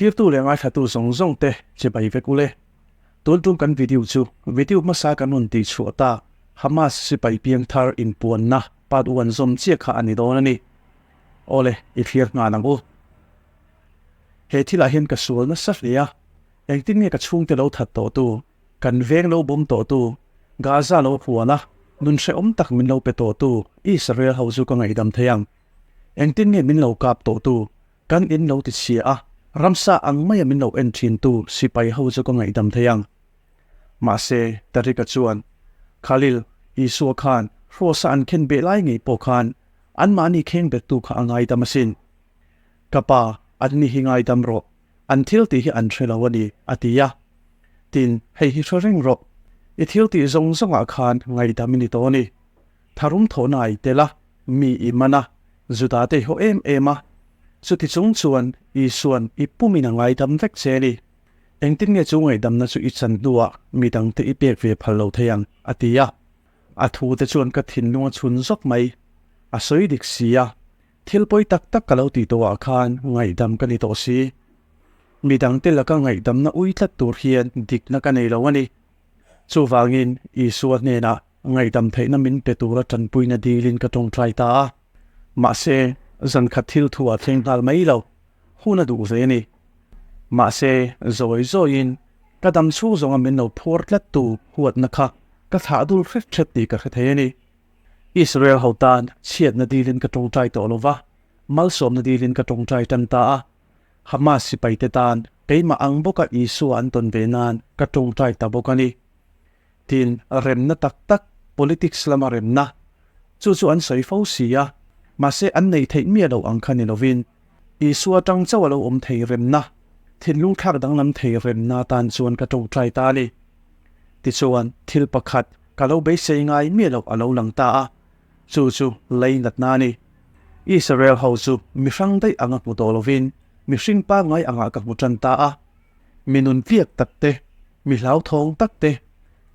Thlirtu leh ngaithlatu zawng zawng te chibai vek ule. Tun tum kan video chu video hmasa kan rawn tih chhuah tak Hamas sipai piangthar inpuanna part one zawm chiah kha a ni dawn a ni. Awle, i thlir nghal ang u. He thilah hian ka sual nasa hle a, engtin nge ka chhungte lo that tawh tu, kan veng lo bawm tawh tu, Gaza lo hual a, nun hrehawm tak min lo pe tawh tu Israel ho chu ka ngaihdam thei ang. Engtin nge min lo kap tawh tu, kan in lo ti chhia a, ramsa ang maia min lo en thin tu sipai ho chu ka ngaihdam thei ang. Mahse, Tariq-a chuan, Khalil, Isua khan hrawsa an khen beh lai ngei pawh khan anmahni kheng bettu kha a ngaidam asin. Ka pa, an ni hi ngaidam rawh, an thil tih hi an hre lo a ni, a ti a. Tin, hei hi hre reng rawh, i thil tih zawng zawngah khan ngaidam i ni tawh a ni. Tharum thawhna a i tel a, mi i man a, Juda te i haw em em a. Chuti chung chuan Isua'n i pumin a ngaidam vek che a ni. Engtin nge chu ngaihdamna chu i chan hnuah midangte i pek ve phal lo thei ang? a ti a. A thute chuan ka thinlung a chhun zawk mai. A sawi dik si a, Thil pawi tak tak ka lo tih tawhah khan ngaihdam ka ni tawh si. Midangte laka ngaihdamna ui tlat tur hian dikna ka nei lo a ni. Chuvangin Isua hnenah ngaihdam theihna min pe tura tanpuina dilin ka tawngtai ta a. Mahse, zan khat thil thu a thleng nghal mai lo. Hun a duh ve a ni. Mahse, zawi zawiin ka dam chhung zawnga min lo phuar tlattu huatna kha ka thlah dul hret hret tih ka hre thei a ni. Israel ho tan chhiatna dilin ka tawngtai tawh lo va, malsawmna dilin ka tawngtai tan ta a. Hamas sipaite tan keimah ang bawka Isua an tawn ve nan ka tawngtai ta bawk a ni. Tin, remna tak tak, politics lama remna, chu chu an sawi fo si a, mahse an neih theih miah loh ang kha ni lovin, Isua tang chauh a lo awm thei remna, thinlung thlak danglam thei remna tan chuan ka tawngtai ta a ni. Tichuan, thil pakhat ka lo beisei ngai miah loh a lo lang ta a, chu chu lei natna a ni. Israel ho chu mi hrang daih anga hmu tawh lovin mihring pangngai angah ka hmu tan ta a. Mi nun tliak tak te, mi hlauthawng tak te,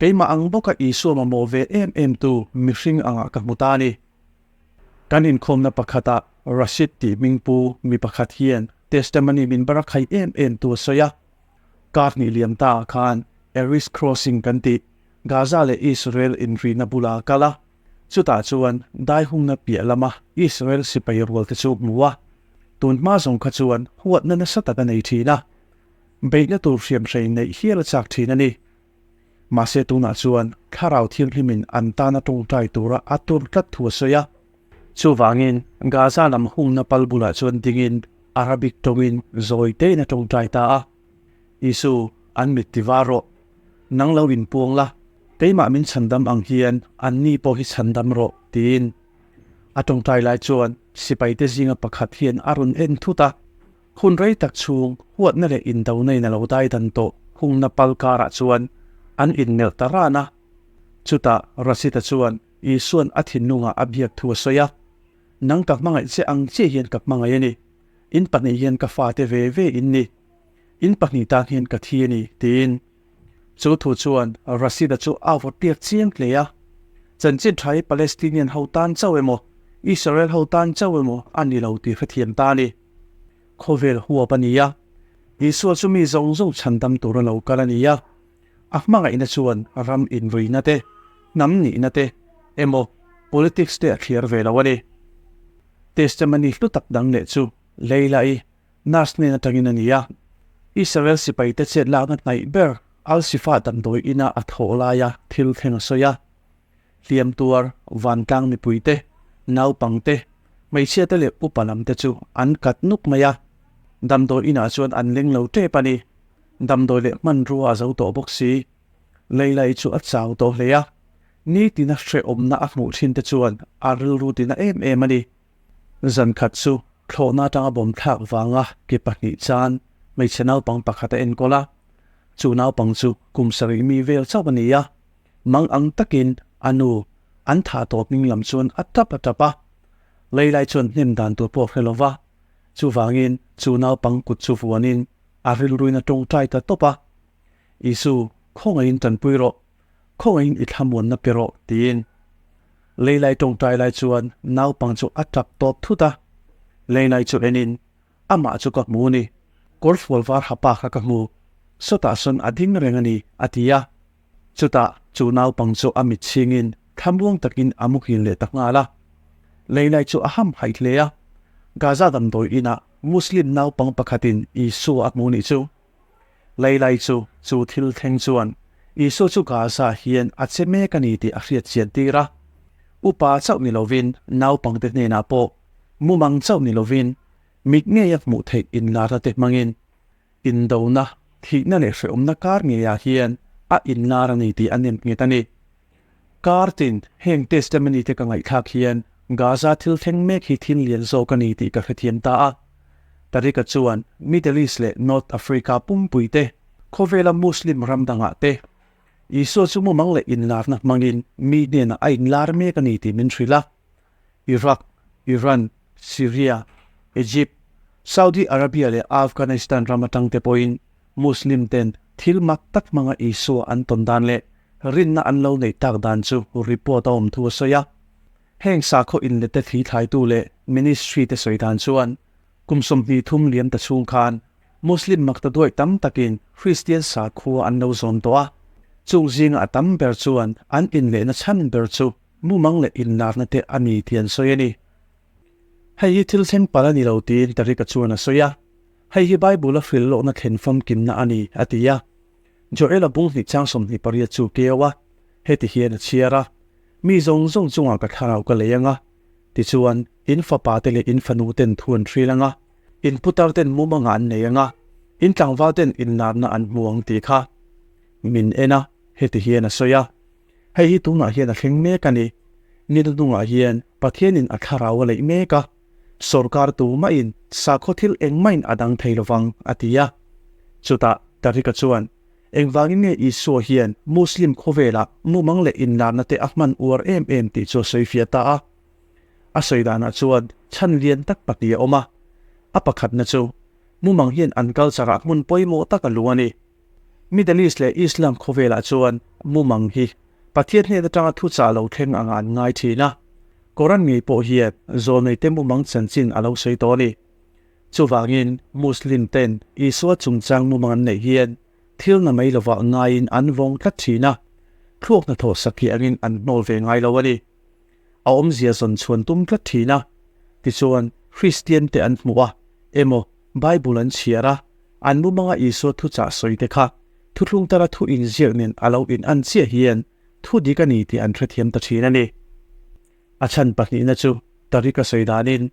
keimah ang bawka Isua mamawh ve em em tu mihring angah ka hmu ta a ni. Kan inkhawmna pakhatah Rashid tih hmingpu mi pakhat hian testimony min barakhaih em em tu a sawi a. Kar hnih liam ta ah khan Eris Crossing kan tih Gaza leh Israel inrihna bula a kal a, chutah chuan daihungna piah lama Israel sipai rual te chu hmu a, tun hma zawng kha chuan huatna nasa tak a nei thin a, beihna tur hriamhrei neih hial a chak thin a ni. Mahse tunah chuan thlarau thianghlimin an tana tawngtai tura a tur tlat thu a sawi a. Chuvangin Gaza lam hungna pal bulah chuan dingin Arabic tawngin zawi tein a tawngtai ta a, Isu, an mit ti var rawh. Nang lo inpuang la, keimah min chhandam ang hian anni pawh hi chhandam rawh, tiin. A tawngtai lai chuan sipaite zinga pakhat hian a rawn en thut a. Hun rei tak chhung huatna leh indona in a lo dai dan tawh hungna pal karah chuan an inmelh ta ran a. Chutah Rashid-a chuan Isua'n a thinlungah a biak thu a sawi a, Nang ka hmangaih che ang chiah hian ka hmangaih a ni. In pahnih hian ka fate ve ve in ni. In pahnih tan hian ka thi a ni, tiin. Chu thu chuan Rashid-a chu a vawt piak chiang hle a. Chanchin tha hi Palestinian ho tan chauh emaw, Israel ho tan chauh emaw a ni lo tih hrethiam ta a ni. Khawvel huap a ni a, Isua chu mi zawng zawng chhandam tura lo kal a ni a. A hmangaihna chuan ram inruina te, hnam nihna te, emaw politics te a thliar ve lo a ni. Testimony hlu tak dang leh chu Leila-i nurse hnen atangin a ni a. Israel sipaite chet lakna hnaih ber Al-Shifa damdawi ina a thawh laia thil thleng a sawi a. Hliam tuar, vantlang mipuite, naupangte, hmeichhiate leh upa lamte chu an kat nuk mai a. Damdawi inah chuan an leng lo tep a ni. Damdawi leh hmanrua a zo tawh bawk si. Leilai chu a chau tawh hle a, nitina hrehawmna a hmuh thin te chuan a rilru tina em em a ni. Zan khat chu thlawhna atanga bawm thlak vanga ke pahnih chan hmeichhe naupang pakhat a enkawl a, chu naupang chu kum sarih mi vel chauh a ni a, mang ang takin a nu an thah tawh hming lam chuan a tap a tap a, Leilai chuan hnem dan tur pawh a hre lo va, chuvangin chu naupang kut chu vuanin a rilruin a tawngtai ta tawp a, Isu, khawngaihin tanpui rawh, khawngaihin i thlamuanna pe rawh, tiin. Leilai tawngtai lai chuan naupang chu a tap tawp thut a, Leilai chu enin, Amah chu ka hmu ni. Kawrfual var ha pa kha ka hmu, sawtah sawn a ding reng a ni, a ti a. Chutah chu naupang chu a mit chhingin thlamuang takin a muhil leh ta nghal a. Leilai chu a ham haih hle a. Gaza damdawi inah Muslim naupang pakhatin Isua a hmu nih chu. Leilai chu chu thil thleng chuan Isua chu Gaza hian a che mek a ni tih a hriat chian tir a. Upa chauh ni lovin naupangte hnenah pawh mumang chauh ni lovin mit ngeia hmuh theih inlarna te hmangin Indona, thihna leh hrehawmna kar ngeiah hian a inlar a ni tih a nem nghet a ni. Kar tin heng testimony te ka ngaihthlak hian Gaza thil thleng mek hi thil lian zawk a ni tih ka hrethiam ta a. Tarika chuan Middle East leh North Africa pumpui te, khawvela Muslim ram dangah te, Isua chu mumang leh inlarna hmangin mi hnenah a inlar mek a ni tih min hrilh a. Iraq, Iran, Syria, Egypt, Saudi Arabia leh Afghanistan ram atang te pawhin Muslim ten thil mak tak hmanga Isua an tawn dan leh rinna an lo neih tak dan chu report a awm thu a sawi a. Heng sakhaw inlette thli thlaitu leh ministry te sawi dan chuan kum 23 liam ta chhung khan Muslim makta duai tam takin Kristian sakhua an lo zawm tawh a, chung zinga a tam ber chuan an inlehna chhan ber chu Mumang leh inlarna te a ni tih an sawi a ni. Hei hi thil thleng palh a ni lo tiin Tarika chuan a sawi a. Hei hi Bible-a hrilh lawhna thlen famkimna a ni, a ti a. Joel-a bung hnih chang 28 chu keu a, heti hian a chhiar a, Mi zawng zawng chungah ka thlarau ka lei ang a, tichuan, in fapa te leh in fanu ten thu an hril ang a, in putar ten mumangah an nei ang a, in tlangval ten inlarna an hmu ang tih kha min en a, heti hian a sawi a. Hei hi tunah hian a thleng mek a ni. Ni hnungah hian Pathianin a thlarau a leih mek a, sawrkar tu mahin sakhaw thil engmahin a dang thei lovang, a ti a. Chutah Tarika chuan, Engvangin nge Isua hian Muslim khawvelah mumang leh inlarna te a hman uar em em tih chu a sawi fiah ta a. A sawi danah chuan chhan lian tak pahnih a awm a. A pakhatna chu, mumang hian an culture-ah hmun pawimawh tak a lu a ni. Middle East leh Islam khawvelah chuan mumang hi Pathian hnen atanga thuchah lo thleng anga an ngai thin a, Koran ngei pawh hian zawlneite mumang chanchin a lo sawi tawh a ni. Chuvangin Muslim ten Isua chungchang mumang an neih hian thil na mai lovah ngaiin an vawng tlat thin a, thluak hnathawh sakhi angin an hnawl ve ngai lo a ni. A awmzia zawn chhuan tum tlat thin a, tichuan Kristian te an hmuh a emaw Bible an chhiar a, an mumanga Isua thuchah sawi te kha thuthlung tara thu inziak nen a lo in an chiah hian thu dik a ni tih an hrethiam ta thin a ni. A chhan pahnihna chu Tariq a sawi danin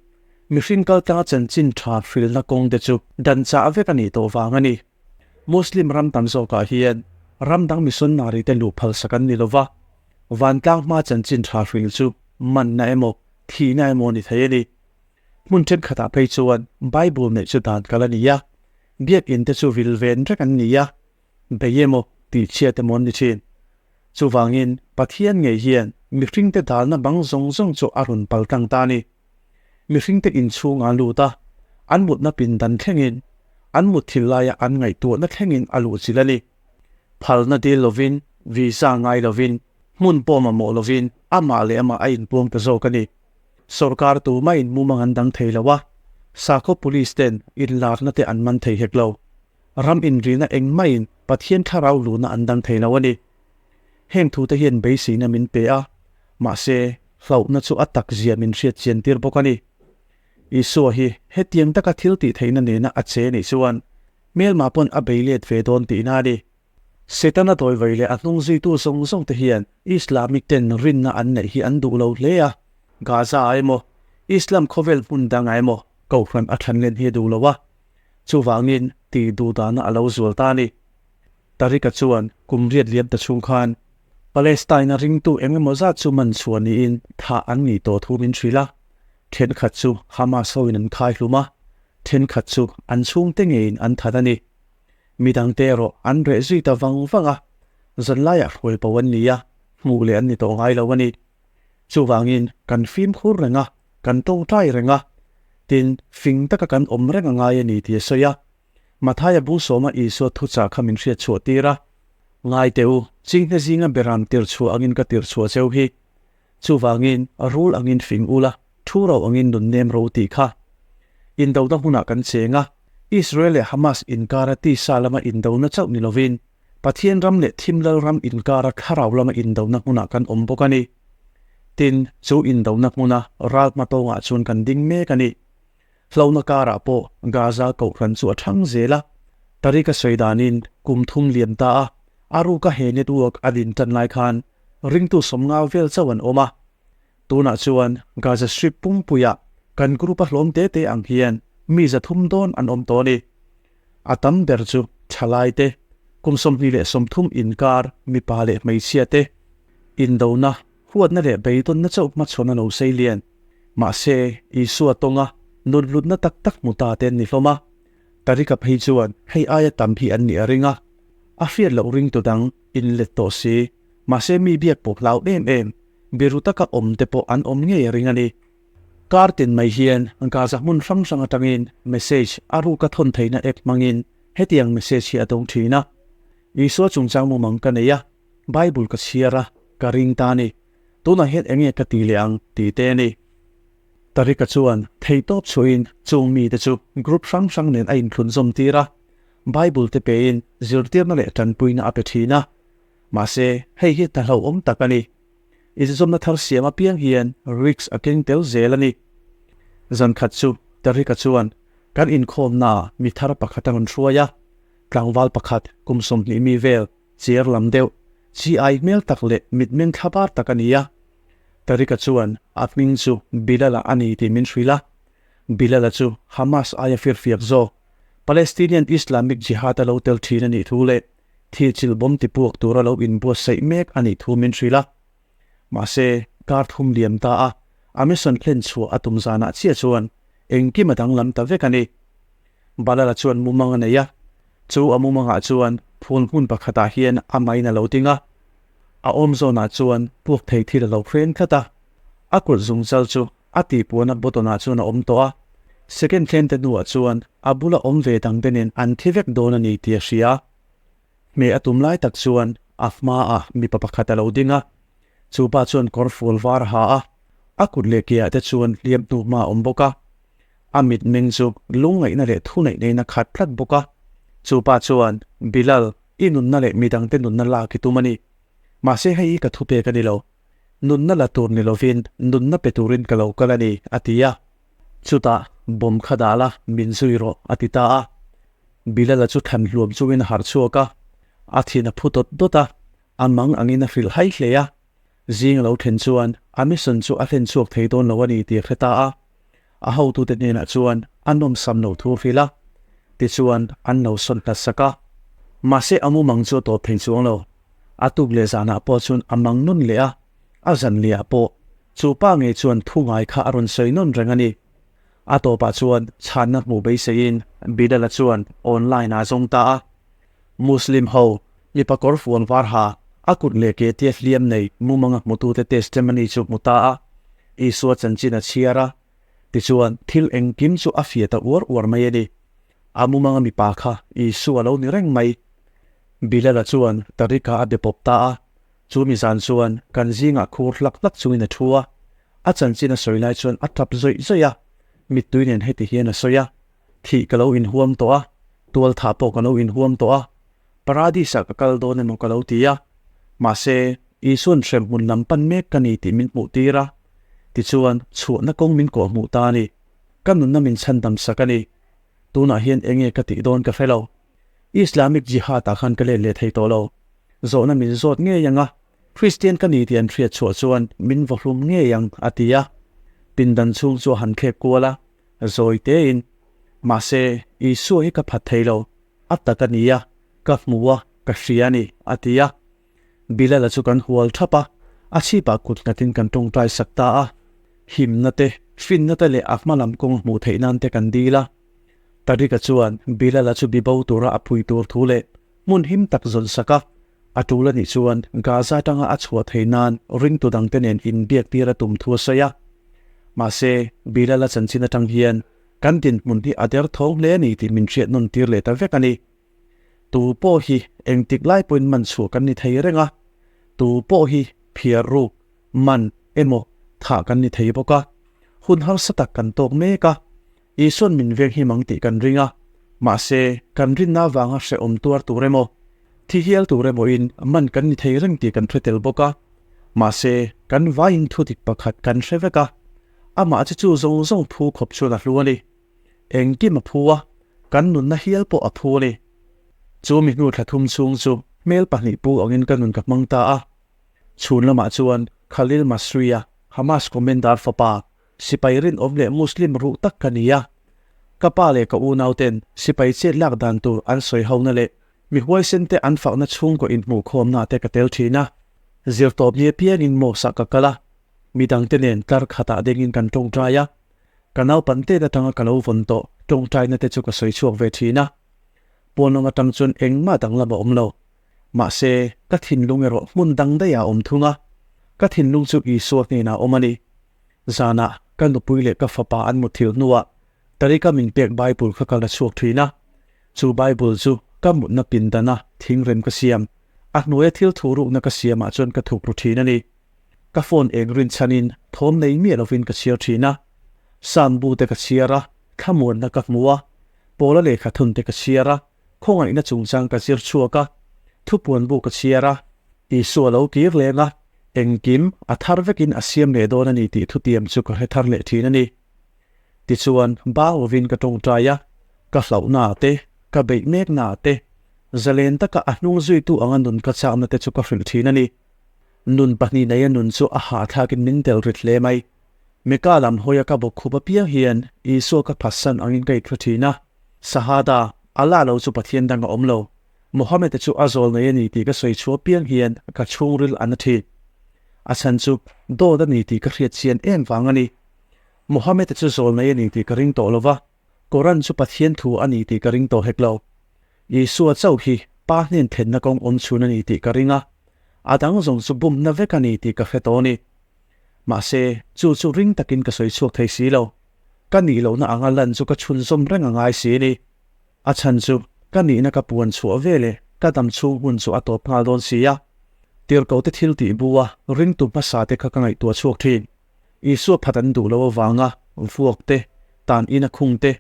mihring kaltlanga chanchin tha hrilna kawng te chu dan chah vek a nih tawh vang a ni. Muslim ram tam zawkah hian ram dang missionary te luh phalsak an ni lova, vantlang hma chanchin tha hril chu manna emaw thihna emaw ni thei a ni. Hmun thenkhatah phei chuan Bible neih chu dan kal a ni a, biakinn te chu vil ven reng an ni a, bei emaw tihchhiat emaw an ni thin. Chuvangin Pathian ngei hian mihringte dalna bang zawng zawng chu a rawn pal tlang ta a ni. Mihringte inchhungah a lut a, an mutna pindan thlengin, an mutthilh laia an ngaihtuahna thlengin a luhchilh a ni. Phalna dil lovin, visa ngai lovin, hmun pawh mamawh lovin amah leh amah a inpuang ta zawk a ni. Sorkar tu maiin mumang an dang thei lo a, sakhaw police ten inlarna te an man thei hek lo. Ram inrina eng maiin Pathian thlarau luhna an dang thei lo a ni. Heng thu te hian beiseina min pe a, mahse hlauhna chu a tak zia min hriat chian tir bawk a ni. Isua hi hetiang taka thil tih theihna nena a che nih chuan hmelma pawn a bei let ve dawn tihna a ni. Setana dawivai leh a hnung zuitu zawng zawng te hian Islamic ten rinna an neih hi an duh lo hle a, Gaza ah emaw, Islam khawvel hmun dang ah emaw kohhran a thlan len hi a duh lo a, chuvangin tih duh dahna a lo zual ta a ni. Tariq-a chuan kum riat liam ta chhung khan Palestine-a ringtu eng emaw zat chu man chhuah niin thah an nih tawh thu min hrilh a, thenkhat chu Hamas hoin an khai hlum a, thenkhat chu an chhungte ngeiin an that a ni. Midangte erawh an reh zui ta vang vang a, zanlaiah hruai bo an ni a, hmuh leh an ni tawh ngai lo a ni. Chuvangin kan fimkhur reng a, kan tawngtai reng a, tin, fing taka kan awm reng a ngai a ni tih a sawi a. Mathaia bung sawma Isua thuchah kha min hriat chhuah tir a, Ngai teh u, chinghne zinga beram tirh chhuah angin ka tirh chhuah cheu hi. Chuvangin rul angin fing ula, thu ro angin nun nem ro tih kha. Indona hunah kan cheng a. Israel leh Hamas inkara tisa lama indona chauh ni lovin, Pathian ram leh thim lal ram inkara thlarau lama indona hmunah kan awm bawk a ni. Tin, chu indona hmuna ral hmatawngah chuan kan ding mek a ni. Hlauhna karah pawh Gaza kohhran chu a thang zel a, Tariq-a sawi danin kum thum liam ta a, a ruka he network a din tan lai khan ringtu sawmnga vel chauh an awm a. Tunah chuan Gaza Strip pumpuiah kan group a hlawm te te ang hian mi 300 dawn an awm tawh a ni. A tam ber chu thalai te, kum 25 inkar mipa leh hmeichhia te, indona, huatna leh beidawnna chauh hmachhawn a lo sei lian. Mahse, Isua tawnga nun hlutna tak tak hmu ta te an ni hlawm a. Tarika phei chuan hei aia tam hi an nih a ring a. A hriat loh ringtu dang inlet tawh si. Mahse mi biak pawh hlau em em, biru taka awm te pawh an awm ngei a ring a ni. Kar tin mai hian Gaza hmun hrang hrang atangin message a ruka thawn theihna app hmangin hetiang message hi a dawng thin a. Isua chungchang mumang ka nei a, Bible ka chhiar a, ka ring ta a ni. Tunah hian enge ka ti leh ang tih te a ni. Tarika chuan theihtawp chhuahin chung mite chu group hrang hrang nen a inthlun zawm tir a, Bible te pein zirtirna leh tanpuina a pe thin a. Mahse, hei hi hna hlauhawm tak a ni. Inzawmna thar siam apiang hian risk a keng tel zel a ni. Zan khat chu Tarika chuan kan inkhawmnaah mi thar pakhat a rawn hruai a, tlangval pakhat kum 20 mi vel cher lam deuh, chi ai hmel tak leh mitmeng thla bar tak a ni a. Tarika chuan a hming chu Bilal-a a ni tih min hrilh a. Bilal-a chu Hamas aia firfiak zawk, Palestinian Islamic Jihad-a lo tel thin a nih thu leh thil chil bawm ti puak tura lo inbuatsaih mek a nih thu min hrilh a. Mahse, kar thum liam ta a, a mission hlen chhuah a tum zanah chiah chuan engkim a danglam ta vek a ni. Balala chuan mumang a nei a, chu a mumangah chuan phul hmun pakhatah hian a main a lo ding a. A awm zawnah chuan puak thei thil a lo hren tlat a, a kut zungchal chu a tihpuahna button-ah chuan a awm tawh a. Second thlente hnuah chuan a bula awm ve dangte nen an thi vek dawn a ni tih a hria. Hmeh a tum lai tak chuan a hmaah mipa pakhat a lo ding a, chu pa chuan kawr fual var a ha a, a kut leh keah te chuan hliam hnu hma a awm bawk a. A mitmeng chu lungngaihna leh thuneihna a khat tlat bawk a. Chu pa chuan, Bilal, i nunna leh midangte nunna lak i tum a ni. Mahse hei hi ka thupek a ni lo. Nunna la tur ni lovin nunna pe turin ka lo kal a ni, a ti a. Chutah bawm kha dah la, min zui rawh, a ti ta a. Bilal-a chu thlan hluam chungin a harh chhuak a, a thin a phu dawt dawt a, a mang angin a hrilh hai hle a. Zing a lo thlen chuan a mission chu a hlen chhuak thei dawn lo a ni tih a hre ta a. A hotute hnenah chuan a nawmsam lo thu a hrilh a, tichuan an lo sawn hlat sak a. Mahse a mumang chu a tawp thei chuang lo. A tuk leh zanah pawh chuan a mang nawn leh a, a zan lehah pawh chu pa ngei chuan thu ngai kha a rawn sawi nawn reng a ni. A tawpah chuan chhanna hmuh beiseiin Bilal-a chuan online ah a zawng ta a. Muslim ho mipa kawr fuan var ha, a kut leh ke tia hliam nei mumanga hmutute testimony chu hmu ta a, Isua chanchin a chhiar a, tichuan thil engkim chu a fiah ta uar uar mai a ni. A mumanga mipa kha Isua a lo ni reng mai. Bilal-a chuan Tariq-a a be pawp ta a, chu mi zan chuan kan zingah khur hlak hlak chungin a thu a, a chanchin a sawi lai chuan a tap zawih zawih a, mittui nen heti hian a sawi a, Thih ka lo inhuam tawh a, tual thah pawh ka lo inhuam tawh a, Paradis-ah ka kal dawn emaw ka lo ti a, mahse, Isua'n hremhmun lam pan mek ka ni tih min hmuh tir a, tichuan chhuahna kawng min kawh hmuh ta a ni. Ka nunna min chhandam sak a ni. Tunah hian enge ka tih dawn ka hre lo. Islamic Jihad-ah khan ka let leh thei tawh lo. Zawhna min zawt ngei ang a, Kristian ka ni tih an hriat chhuah chuan min vawhlum ngei ang, a ti a. Pindan chhung chu a han thlek kual a, zawi tein, Mahse, Isua hi ka phat thei lo, a tak a ni a, ka hmu a, ka hria a ni, a ti a. Bilal-a chu kan hual thap a, a chhipah kut nghatin kan tawngtai sak ta a. Himna te, finna te leh a hma lam kawng hmuh theih nan te kan dil a. Tariq-a chuan Bilal-a chu bibo tura a phui tur thu leh hmun him tak zawn sak a, a tul a nih chuan Gaza atanga a chhuah theih nan ringtu dangte nen inbiak tir a tum thu a sawi a. Mahse, Bilal-a chanchin atang hian kan dinhmun hi a derthawng hle a ni tih min hriat nawn tir leh ta vek a ni. Tu pawh hi engtik lai pawhin man chhuah kan ni thei reng a, tu pawh hi phiar ruk, man emaw thah kan ni thei bawk a, hun harsa tak kan tawk mek a, Isua'n min veng him ang tih kan ring a. Mahse, kan rinna avanga hrehawm tuar tur emaw, thi hial tur emawin man kan ni thei reng tih kan hre tel bawk a. Mahse, kan vaiin thu dik pakhat kan hre vek a, amah chu chu zawng zawng phu khawp chuan a hlu a ni. Engkim a phu a, kan nunna hial pawh a phu a ni. Chu mi hnu thla thum chhung chu hmel pahnih pu angin ka nun ka hmang ta a. Chhun lamah chuan Khalil Masri-a, Hamas commander fapa, sipai rinawm leh Muslim ruh tak ka ni a. Ka pa leh ka unauten sipai chet lak dan tur an sawi hona leh mi huaisen te an fakna chhungkaw inhmuhkhawmna te ka tel thin a. Zirtawp ni apiangin mosque ah ka kal a, midangte nen tlar khatah dengin kan tawngtai a. Ka naupangten atanga ka lo vawn tawh tawngtaina te chu ka sawi chhuak ve thin a. Pawn lam atang chuan engmah danglam a awm lo. Mahse, ka thinlung erawh hmun dang daih ah a awm thung a. Ka thinlung chu Isua hnenah a awm a ni. Zanah ka nupui leh ka fapa an mutthilh hnuah Tarika min pek Bible kha ka la chhuak thin a. Chu Bible chu ka mutna pindana thingrem ka siam, a hnuaia thil thurukna ka siamah chuan ka thuk ru thin a ni. Ka phone eng rinchhanin thawm nei miah lovin ka chhiar thin a. Psalm bu te ka chhiar a, thlamuanna ka hmu a, Paula lehkha thun te ka chhiar a, khawngaihna chungchang ka zir chhuak a, thupuan bu ka chhiar a, Isua lo kir leng a, engkim a thar vekin a siam leh dawn a ni tih thutiam chu ka hre thar leh thin a ni. Tichuan, bang lovin ka tawngtai a, ka hlauhnaah te, ka beih meknaah te, zalen taka a hnung zuitu anga nun ka chakna te chu ka hrilh thin a ni. Nun pahnih neia nun chu a hahthlakin min del rit hle mai. Mecca lam hawia ka bawk khup apiang hian Isua ka phatsan angin ka inhre thin a. Sahada, Allah lo chu Pathian dang a awm lo. Mohammed-a chu a zawl nei a ni tih ka sawi chhuah apiang hian ka chhungril a na thin. A chhan chu dawt a ni tih ka hriat chian em vang a ni. Mohammed-a chu zawl nei a ni tih ka ring tawh lo va, Koran chu Pathian thu a ni tih ka ring tawh hek lo. Isua chauh hi Pa hnen thlenna kawng awm chhun a ni tih ka ring a, a dang zawng chu bumna vek a ni tih ka hre tawh a ni. Mahse, chu chu ring takin ka sawi chhuak thei si lo. Ka nih lohna anga lan chu ka chhunzawm reng a ngai si a ni. A chhan chu ka nihna ka puan chhuah ve leh ka dam chhung hun chu a tawp nghal dawn si a. Tirhkohte thil tih bu a ringtu hmasa te kha ka ngaihtuah chhuak thin. Isua phat an duh lo avanga vuak te, tan ina khung te,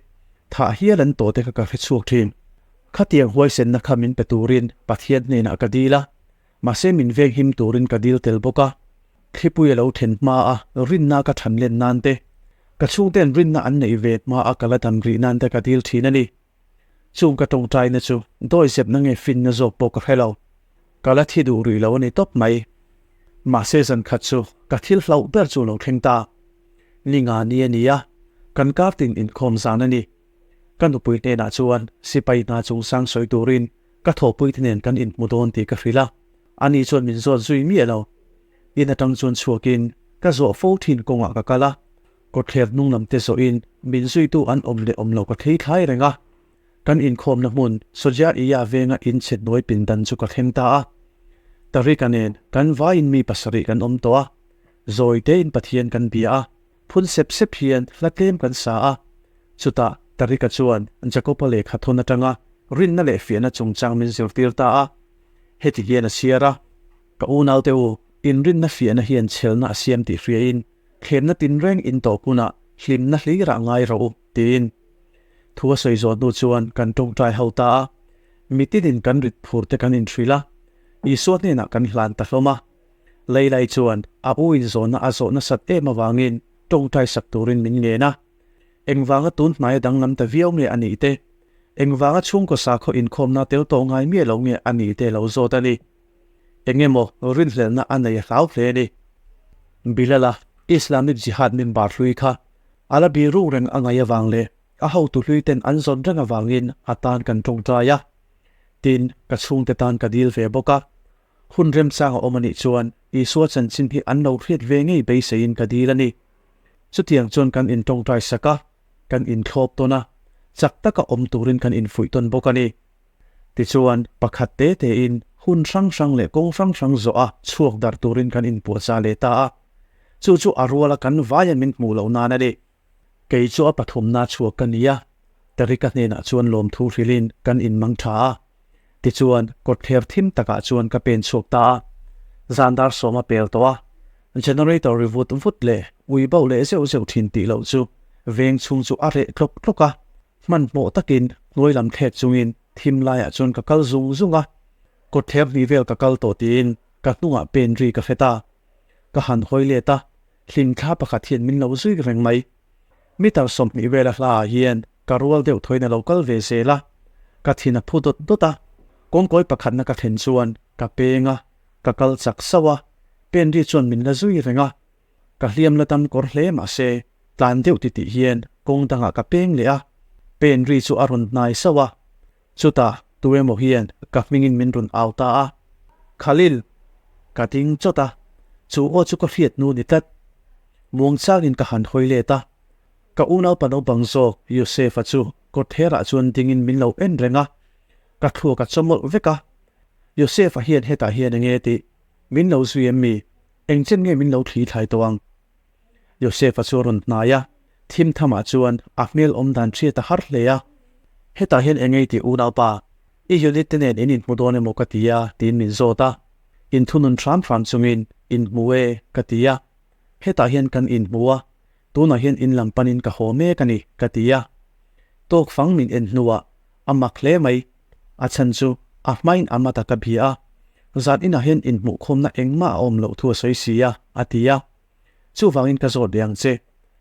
thah hial an tawh te kha ka hre chhuak thin. Khatiang huaisenna kha min pe turin Pathian hnenah ka dil a, mahse min veng him turin ka dil tel bawk a. Thlipui a lo then hma a, rinna ka than len nan te, ka chhungte'n rinna an neih ve hma a ka la dam rih nan te ka dil thin a ni. Chung ka tawngtaina chu dawizepna nge finna zawk pawh ka hre lo. Ka la thi duh rih lo a ni tawp mai. Mahse zan khat chu ka thil hlauh ber chu lo thleng ta. Ni nga ni a ni a, kan kar tin inkhawm zan a ni. Ka nupui hnenah chuan sipai hna chungchang sawi turin ka thawhpuite nen kan inhmu dawn tih ka hrilh a, ani chuan min zawt zui miah lo. In atang chuan chhuakin ka zawh fo thin kawngah ka kal a, Kawtthler hnung lam te zawhin min zuitu an awm leh awm lo ka thei thlai reng a. Kan inkhawmna hmun Soja Iya venga in chhe hnuai pindan chu ka thleng ta a. Tarika nen kan vaiin mi pasarih kan awm tawh a. Zawi tein Pathian kan bia a, phun sep sep hian hla tlem kan sa a. Chutah Tarika chuan Jakoba lehkha thawn atanga rinna leh fiahna chungchang min zirtir ta a. Heti hian a chhiar a, Ka unaute u, inrinna fiahna hian chhelna a siam tih hriain Thlemna tinreng in tawh hunah hlimna hlirah ngai rawh u, tiin. Thu a sawi zawh hnu chuan kan tawngtai ho ta a, mitinin kan rit phur te kan inhrilh a, Isua hnenah kan hlan ta hlawm a. Leilai chuan a u in zawhna a zawh nasat em avangin tawngtai sak turin min ngen a. Engvanga tun hnaia danglam ta viau nge a nih te, engvanga chhungkaw sakhaw inkhawmna tel tawh ngai miah lo nge a nih te lo zawt a ni. Engemaw rinhlelhna a nei a hlau hle a ni. Bilal-a Islamic Jihad member hlui kha a la bi ruk reng a ngaih avang leh a hotu hlui ten an zawn reng avangin a tan kan tawngtai a. Tin, ka chhungte tan ka dil ve bawk a. Hun remchang a awm a nih chuan Isua chanchin hi an lo hriat ve ngei beiseiin ka dil a ni. Chutiang chuan kan intawngtai sak a, kan inthlawp tawn a, chak taka awm turin kan infuih tawn bawk a ni. Tichuan, pakhat te tein hun hrang hrang leh kawng hrang hrang zawh a chhuak darh turin kan inpuahchah leh ta a. Chu chu a ruala kan vaia min hmuh loh nan a ni. Kei chu a pathumna chhuak ka ni a, Tarika hnenah chuan lawmthu hrilhin kan inmang tha a. Tichuan, kawtthler thim takah chuan ka pen chhuak ta a. Zan dar sawm a pel tawh a, generator ri vut vut leh ui bauh leh zeuh zeuh thin tih loh chu veng chhung chu a reh tlawk tlawk a. Hmanhmawh takin hnuai lam thlek chungin thim laiah chuan ka kal zung zung a, kawtthler hnih vel ka kal tawh tiin ka hnungah pen ri ka hre ta. Ka han hawi let a, hlimthla pakhat hian min lo zui reng mai. Meter 20 vela hlaah hian ka rual deuh thawiin a lo kal ve zel a, ka thin a phu dawt dawt a. Kawngkawi pakhatna ka thlen chuan ka peng a, ka kal chak sauh a, pen ri chuan min la zui reng a. Ka hliam la tam kawr hle mahse tlan deuh titih hian kawng dangah ka peng leh a, pen ri chu a rawn hnai sauh a. Chutah tu emaw hian ka hmingin min rawn au ta a, Khalil! Ka ding chawt a, chu aw chu ka hriat nu ni tlat. Muangchangin ka han hawi let a, ka unaupa naupang zawk Yosef-a chu kawtherah chuan dingin min lo en reng a, ka thluak a chawmawlh vek a. Yosef-a hian hetah hian enge tih min lo zui em mi? Engchen nge min lo thli thlai tawh ang? Josefa chu a rawn hnai a, thim thamah chuan a hmel awm dan hriat a har hle a. Hetah hian eng ei tih unaupa, i unit te nen in inhmu dawn emaw ka ti a, tiin min zawt a. Inthunun hram hram chungin, Inhmu e, ka ti a. Hetah hian kan inhmu a, tunah hian in lam panin ka haw mek a ni, ka ti a. Tawk fang min en hnuah a mak hle mai. A chhan chu a hmain a mata ka bia a, zan inah hian inhmuhkhawmna engmah a awm loh thu a sawi si a, a ti a. Chuvangin ka zawt leh ang che,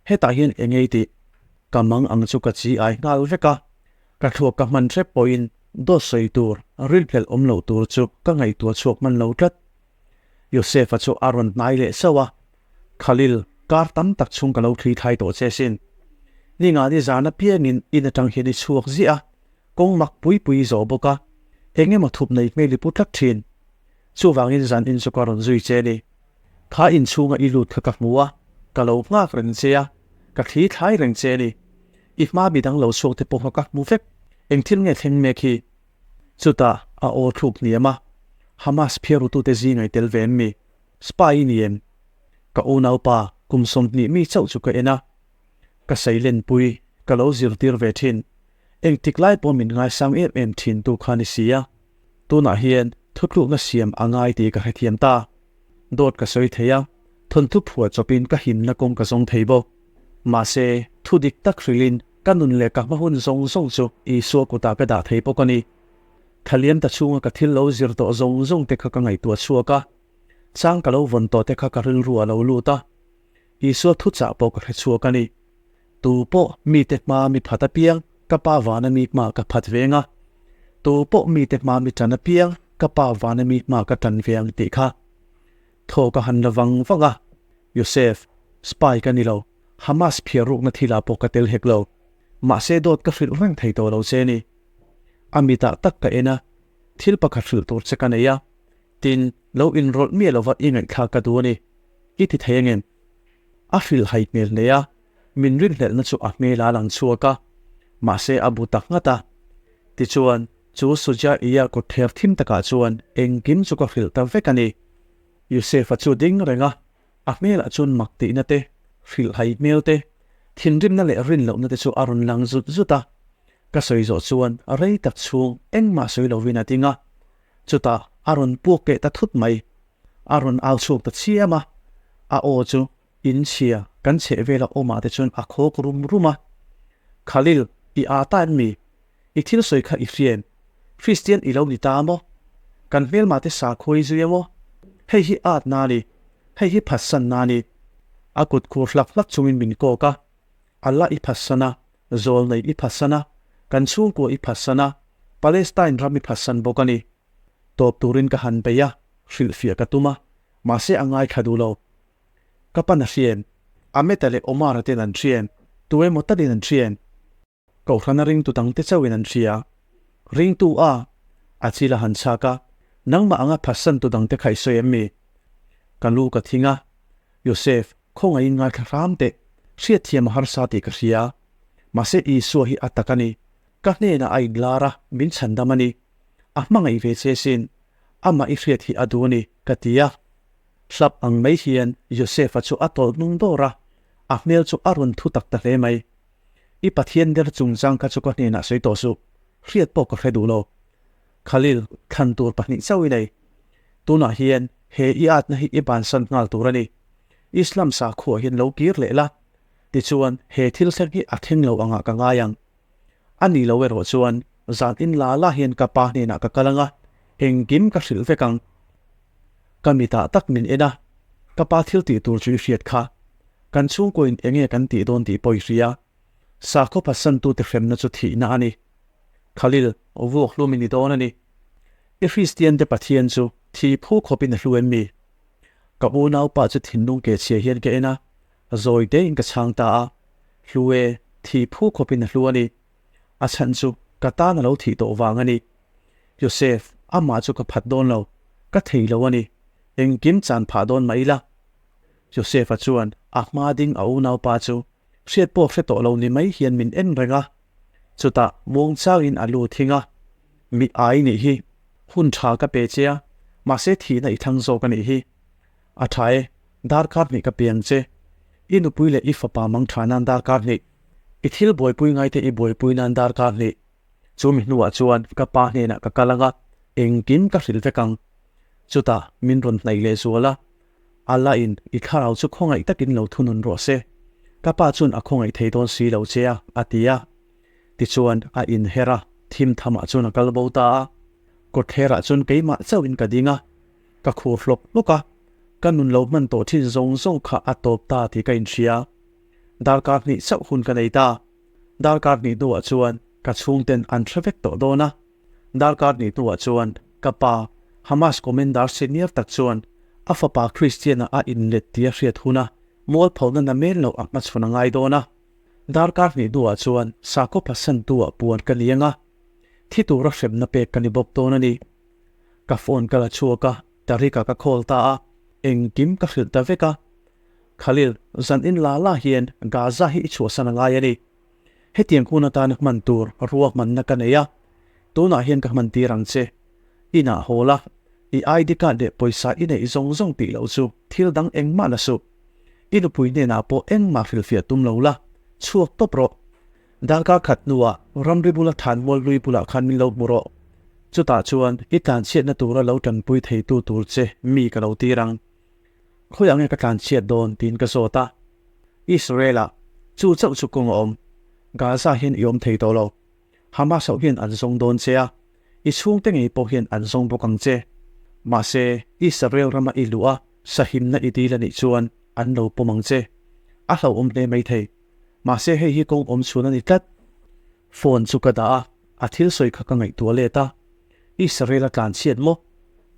hetah hian eng ei tih? Ka mang ang chu ka chi ai nghal vek a, ka thluak ka hman hrep pawhin dawt sawi tur, rilphelh awm loh tur chu ka ngaihtuah chhuak hman lo tlat. Yosefa chu a rawn hnai leh sauh a, Khalil, kar tam tak chhung ka lo thli thlai tawh che sin. Ninga ni zan apiangin in atang hian i chhuak ziah a, kawng mak pui pui i zawh bawk a, eng emaw thup nei hmel i pu tlat thin. Chuvangin zan in chu ka rawn zui che ni. Kha inchhunga i lut kha ka hmu a, ka lo nghak reng che a, ka thli thlai reng che ni. I hma midang lo chhuak te pawh kha ka hmu vek. Eng thil nge thleng mek hi? Chutah a aw thluk hniam a, Hamas phiarutute zinga i tel ve em mi? Spy i ni em? Ka unaupa kum 20 mi chauh chu ka en a, ka seilenpui ka lo zirtir ve thin. Engtik lai pawh min ngaisang em em thin tu kha ni si a, tunah hian thutlukna siam a ngai tih ka hrethiam ta. Dawt ka sawi thei a, thawnthu phuah chawpin ka himna kawng ka zawng thei bawk. Mahse, thu dik tak hrilhin ka nun leh ka hma hun zawng zawng chu Isua kutah ka dah thei bawk a ni. Thaliam ta chhunga ka thil lo zir tawh zawng zawng te kha ka ngaihtuah chhuak a, chang ka lo vawn tawh te kha ka rilru a lo lut a, Isua thuchah pawh ka hre chhuak a ni. Tu pawh mite hmaa mi phat apiang ka Pa vana mi hmaa ka phat ve ang a, tu pawh mite hmaa mi tan apiang ka Pa vana mi hmaa ka tan ve ang tih kha. Thaw ka han la vang vang a, Yosef, spy ka ni lo, Hamas phiar rukna thilah pawh ka tel hek lo. Mahse dawt ka hrilh reng thei tawh lo che ni. A mitah tak ka en a, thil pakhat hrilh tur che ka nei a, tin, lo inrawlh miah lova i ngaihthlak ka duh a ni. I ti thei angem? A hrilh hai hmel hle a, min rinhlelhna chu a hmel a lang chhuak a, mahse a bu tak nghat a. Tichuan, chu Suja Iya kut ther thim takah chuan engkim chu ka hrilh ta vek a ni. Yosefa chu ding reng a, a hmelah chuan mak tihna te, hrilh hai hmel te, thinrimna leh rinlohna te chu a rawn lang zut zut a. Ka sawi zawh chuan rei tak chhung engmah sawi lovin a ding a, chutah a rawn puak keh ta thut mai. A rawn au chhuak ta chiam a, a aw chu in chhia kan chheh vela awmah te chuan a khawk rum rum a. Khalil, i aa ta em mi? I thil sawi kha i hria em? Kristian i lo ni ta maw? Kan hmelmah te sakhua i zui emaw? Hei hi at na a ni, hei hi phatsan na a ni. A kut khur hlak hlak chungin min kawk a, Allah i phatsan a, Zawlnei i phatsan a, kan chhungkua i phatsan a, Palestine ram i phatsan bawk a ni. Tawp turin ka han bei a, hrilhfiah ka tum a, mahse a ngaithla duh lo. Ka pan a hria em? Ahmeta leh Omar-a ten an hria em? Tu emaw talin an hria em? Kohhrana ringtu dangte chauhin an hria. Ringtu a, a chil a han chhak a, nangmah anga phatsantu dangte kha i sawi em mi? Ka lu ka thing a, Yosef, khawngaihin ngaithla hram teh, hriatthiam a harsa tih ka hria. Mahse Isua hi a tak a ni. Ka hnenah a inlar a, min chhandam a ni. A hmangaih ve che sin, amah i hriat hi a duh a ni, ka ti a. Hlap ang mai hian Josefa chu a tawlh hnung dawr a, a hmel chu a rawn thu tak ta hle mai. I Pathian der chungchang kha chu ka hnenah sawi tawh suh, hriat pawh ka hre duh lo. Khalil, thlan tur pahnih chauh i nei. Tunah hian he i atna hi i bansan nghal tur a ni. Islam sakhuaah hian lo kir leh la, tichuan he thil thleng hi a thleng lo angah ka ngai ang. A nih loh erawh chuan zan in la la hian ka pa hnenah ka kal anga engkim ka hrilh vek ang. Ka mitah tak min en a, ka pa thil tih tur chu i hriat kha. Kan chhungkuain enge kan tih dawn tih pawh i hria. Sakhaw phatsantute hremna chu thihna a ni. Khalil, vuak hlum i ni dawn a ni. I Kristiante Pathian chu thi phu khawpin a hlu em mi? Ka unaupa chu thinlung ke chhia hian ka en a, zawi tein ka chhang ta a, Hlu e, thi phu khawpin a hlu a ni. A chhan chu ka tan a lo thih tawh vang a ni. Joseph, amah chu ka phat dawn lo, ka thei lo a ni. Engkim chan phah dawn mah ila. Joseph-a chuan a hma ding a unaupa chu hriat pawh hre tawh lo ni mai hian min en reng a. Chutah muangchangin a lu thing a, Mi ai nih hi, hun tha ka pe che a, mahse thihna i thlang zawk a nih hi. A tha e, darkar hnih ka pe ang che. I nupui leh i fapa mang tha nan darkar hnih. I thil buaipui ngaite i buaipui nan darkar hnih. Chu mi hnuah chuan ka pa hnenah ka kal ang a, engkim ka hrilh vek ang. Chutah min rawn hnaih leh zual a, Allah in i thlarau chu khawngaih takin lo thunun rawh se. Ka pa chuan a khawngaih thei dawn si lo che a, a ti a. Tichuan a inher a, thim thamah chuan a kal bo ta a. Kawtthlerah chuan keimah chauhin ka ding a, ka khur hlawk hlawk a, ka nun lo hman tawh thin zawng zawng kha a tawp ta tih ka inhria. Darkar hnih chauh hun ka nei ta. Darkar hnih hnuah chuan ka chhungten an hre vek tawh dawn a. Darkar hnih hnuah chuan ka pa, Hamas commander senior tak chuan a fapa Christian-a a inlet tih a hriat huna mualphona namel loh a hmachhawn a ngai dawn a. Darkar hnih hnuah chuan sakhaw phasantu-ah puan ka ni ang a, thi tura hremna pek ka ni bawk dawn a ni. Ka phone ka la chhuak a, Tariq-a ka call ta a, engkim ka hrilh ta vek a. Khalil, zan in la la hian Gaza hi i chhuahsan a ngai a ni. Hetiang hun atana hman tur ruahmanna ka nei a, tunah hian ka hman tir ang che. Inah haw la, i ID card leh pawisa i neih zawng zawng tih loh chu thil dang engmah la suh. I nupui hnenah pawh engmah hrilhfiah tum lo la, chhuak tawp rawh. Darkar khat hnuah ramri bula than mual hlui bulah khan min lo hmu rawh. Chutah chuan i tlanchhiatna tura lo tanpui theitu tur che mi ka lo tir ang. Khawiah nge ka tlanchhiat dawn tiin ka zawt a. Israel-ah chu chauh chu kawng a awm. Gaza hian i awm thei tawh lo. Hamas ho hian an zawng dawn che a, i chhungte ngei pawh hian an zawng bawk ang che. Mahse, Israel rama i luh a, sahimna i dil a nih chuan an lo pawm ang che. A hlauhawm hle maithei. Mahse hei hi kawng awm chhun a ni tlat. Phone chu ka dah a, a thil sawi kha ka ngaihtuah let a. Israel a tlan chhiat maw?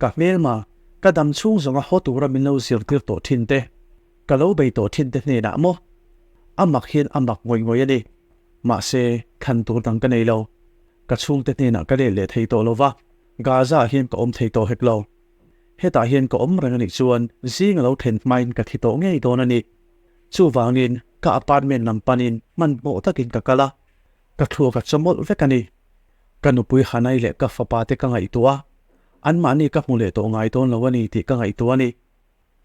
Ka hmelma, ka dam chhung zawnga haw tura min lo zirtir tawh thin te, ka lo bei tawh thin te hnenah maw? A mak hian a mak ngawih ngawih a ni. Mahse, thlan tur dang ka nei lo. Ka chhungte hnenah ka let leh thei tawh lo va, Gaza ah hian ka awm thei tawh hek lo. Hetah hian ka awm reng a nih chuan zing a lo thlen hmain ka thi tawh ngei dawn a ni. Chuvangin ka apartment lam panin hmanhmawh takin ka kal a, ka thluak a chawmawlh vek a ni. Ka nupui Hanai leh ka fapa te ka ngaihtuah a, anmahni ka hmu leh tawh ngai dawn lo a ni tih ka ngaihtuah a ni.